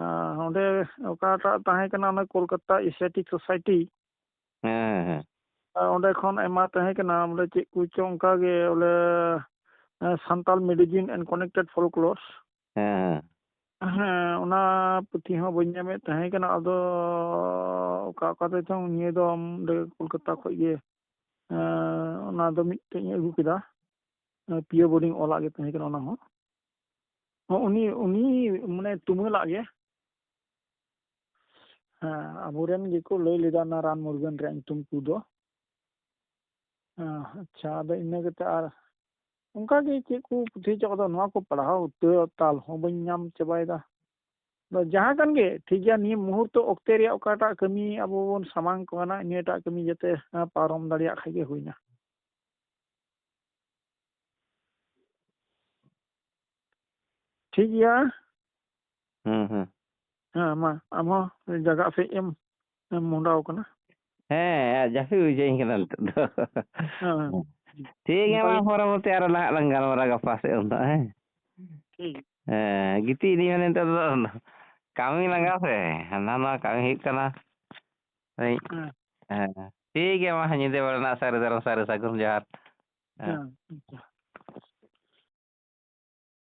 ᱟᱨ ᱚᱸᱰᱮ ᱚᱠᱟᱴᱟᱜ ᱛᱟᱦᱮᱸ ᱠᱟᱱᱟ, ᱚᱱᱟ ᱠᱳᱞᱠᱟᱛᱟ Asiatic Society, ᱦᱮᱸ, ᱦᱮᱸ, ᱦᱮᱸ᱾ ᱟᱨ ᱚᱸᱰᱮ ᱠᱷᱚᱱ ᱟᱭᱢᱟ ᱛᱟᱦᱮᱸ ᱠᱟᱱᱟ, ᱵᱚᱞᱮ ᱪᱮᱫ ᱠᱚᱪᱚ ᱚᱱᱠᱟ ᱜᱮ, ᱵᱚᱞᱮ, ᱮ, Santal Medicine and Connected Folklores᱾ ᱦᱮᱸ, ᱦᱮᱸ᱾ ᱦᱮᱸ, ᱚᱱᱟ ᱯᱩᱛᱷᱤ ᱦᱚᱸ ᱵᱟᱹᱧ ᱧᱟᱢᱮᱫ ᱛᱟᱦᱮᱸ ᱠᱟᱱᱟ, ᱟᱫᱚ ᱚᱠᱟ, ᱚᱠᱟ ᱛᱮ ᱪᱚᱝ ᱱᱤᱭᱟᱹ ᱫᱚ ᱚᱸᱰᱮ ᱠᱳᱞᱠᱟᱛᱟ ᱠᱷᱚᱡ ᱜᱮ, ᱮ, ᱚᱱᱟ ᱫᱚ ᱢᱤᱫᱴᱮᱡ ᱤᱧ ᱟᱹᱜᱩ ᱠᱮᱫᱟ᱾ ᱮ, ᱯᱤᱭᱳ ᱵᱳᱨᱰᱤᱝ ᱚᱞᱟᱜ ᱜᱮ ᱛᱟᱦᱮᱸ ᱠᱟᱱᱟ ᱚᱱᱟ ᱦᱚᱸ᱾ ᱦᱚᱸ, ᱩᱱᱤ, ᱩᱱᱤ ᱢᱟᱱᱮ ᱛᱩᱢᱟᱹᱞᱟᱜ ᱜᱮ᱾ ᱦᱮᱸ, ᱟᱵᱚᱨᱮᱱ ᱜᱮᱠᱚ ᱞᱟᱹᱭ ᱞᱮᱫᱟ ᱚᱱᱟ ᱨᱟᱱ ᱢᱩᱨᱜᱟᱹᱱ ᱨᱮᱭᱟᱜ ᱧᱩᱛᱩᱢ ᱠᱚᱫᱚ᱾ ᱦᱮᱸ, ᱟᱪᱪᱷᱟ, ᱟᱫᱚ ᱤᱱᱟᱹ ᱠᱟᱛᱮ ᱟᱨ ᱚᱱᱠᱟ ᱜᱮ ᱪᱮᱫ ᱠᱚ ᱯᱩᱛᱷᱤ ᱪᱚ, ᱟᱫᱚ ᱱᱚᱣᱟ ᱠᱚ ᱯᱟᱲᱦᱟᱣ ᱩᱛᱟᱹᱨ ᱛᱟᱞ ᱦᱚᱸ ᱵᱟᱹᱧ ᱧᱟᱢ ᱪᱟᱵᱟᱭᱮᱫᱟ᱾ ᱟᱫᱚ ᱡᱟᱦᱟᱸ ᱠᱟᱱ ᱜᱮ ᱴᱷᱤᱠ ᱜᱮᱭᱟ, ᱱᱤᱭᱟᱹ ᱢᱩᱦᱩᱨᱛᱚ ᱚᱠᱛᱮ ᱨᱮᱭᱟᱜ ᱚᱠᱟᱴᱟᱜ ᱠᱟᱹᱢᱤ ᱟᱵᱚ ᱵᱚᱱ ᱥᱟᱢᱟᱝ ᱠᱟᱱᱟ, ᱤᱱᱟᱹᱴᱟᱜ ᱠᱟᱹᱢᱤ ᱡᱟᱛᱮ, ᱦᱮᱸ, ᱯᱟᱨᱚᱢ ᱫᱟᱲᱮᱭᱟᱜ ᱠᱷᱟᱡ ᱜᱮ ᱦᱩᱭᱱᱟ᱾ ᱴᱷᱤᱠ ᱜᱮᱭᱟ᱾ ᱦᱩᱸ, ᱦᱩᱸ᱾ ᱦᱮᱸ, ᱢᱟ, ᱟᱢ ᱦᱚᱸ ᱡᱟᱜᱟᱜ ᱥᱮᱫ ᱮᱢ, ᱮᱢ ᱢᱚᱦᱰᱟᱣ ᱠᱟᱱᱟ᱾ ᱦᱮᱸ, ᱡᱟᱹᱯᱤᱫ ᱵᱩᱡᱷᱟᱹᱣᱤᱧ ᱠᱟᱱᱟ ᱱᱤᱛᱚᱜ ᱫᱚ᱾ ᱦᱮᱸ, ᱦᱮᱸ᱾ ᱴᱷᱤᱠ ᱜᱮᱭᱟ, ᱚᱱᱠᱟ ᱢᱟ, ᱜᱮ᱾ ᱯᱚᱨᱚᱵᱚᱨᱛᱤ ᱟᱨᱚ ᱱᱟᱦᱟᱜ ᱞᱟᱝ ᱜᱟᱞᱢᱟᱨᱟᱣᱟ ᱜᱟᱯᱟ ᱥᱮᱫ ᱩᱱ ᱫᱚ, ᱦᱮᱸ? ᱴᱷᱤᱠ᱾ ᱦᱮᱸ, ᱜᱤᱛᱤᱡ ᱤᱫᱤᱧ ᱢᱮ ᱱᱤᱛᱚᱜ ᱫᱚ᱾ ᱠᱟᱹᱢᱤ ᱞᱟᱸᱜᱟ ᱥᱮ, ᱦᱟᱱᱟ ᱱᱚᱣᱟ ᱠᱟᱹᱢᱤ ᱦᱩᱭᱩᱜ ᱠᱟᱱᱟ᱾ ᱦᱳᱭ᱾ ᱦᱮᱸ᱾ ᱦᱮᱸ, ᱴᱷᱤᱠ ᱜᱮᱭᱟ, ᱢᱟ, ᱧᱤᱫᱟᱹ ᱵᱮᱲᱟ ᱨᱮᱱᱟᱜ ᱥᱟᱹᱨᱤ ᱫᱷᱚᱨᱚᱢ ᱥᱟᱹᱨᱤ ᱥᱟᱹᱜᱩᱱ ᱡᱚᱦᱟᱨ᱾ ᱦᱮᱸ᱾ ᱦᱮᱸ, ᱟᱪᱪᱷᱟ᱾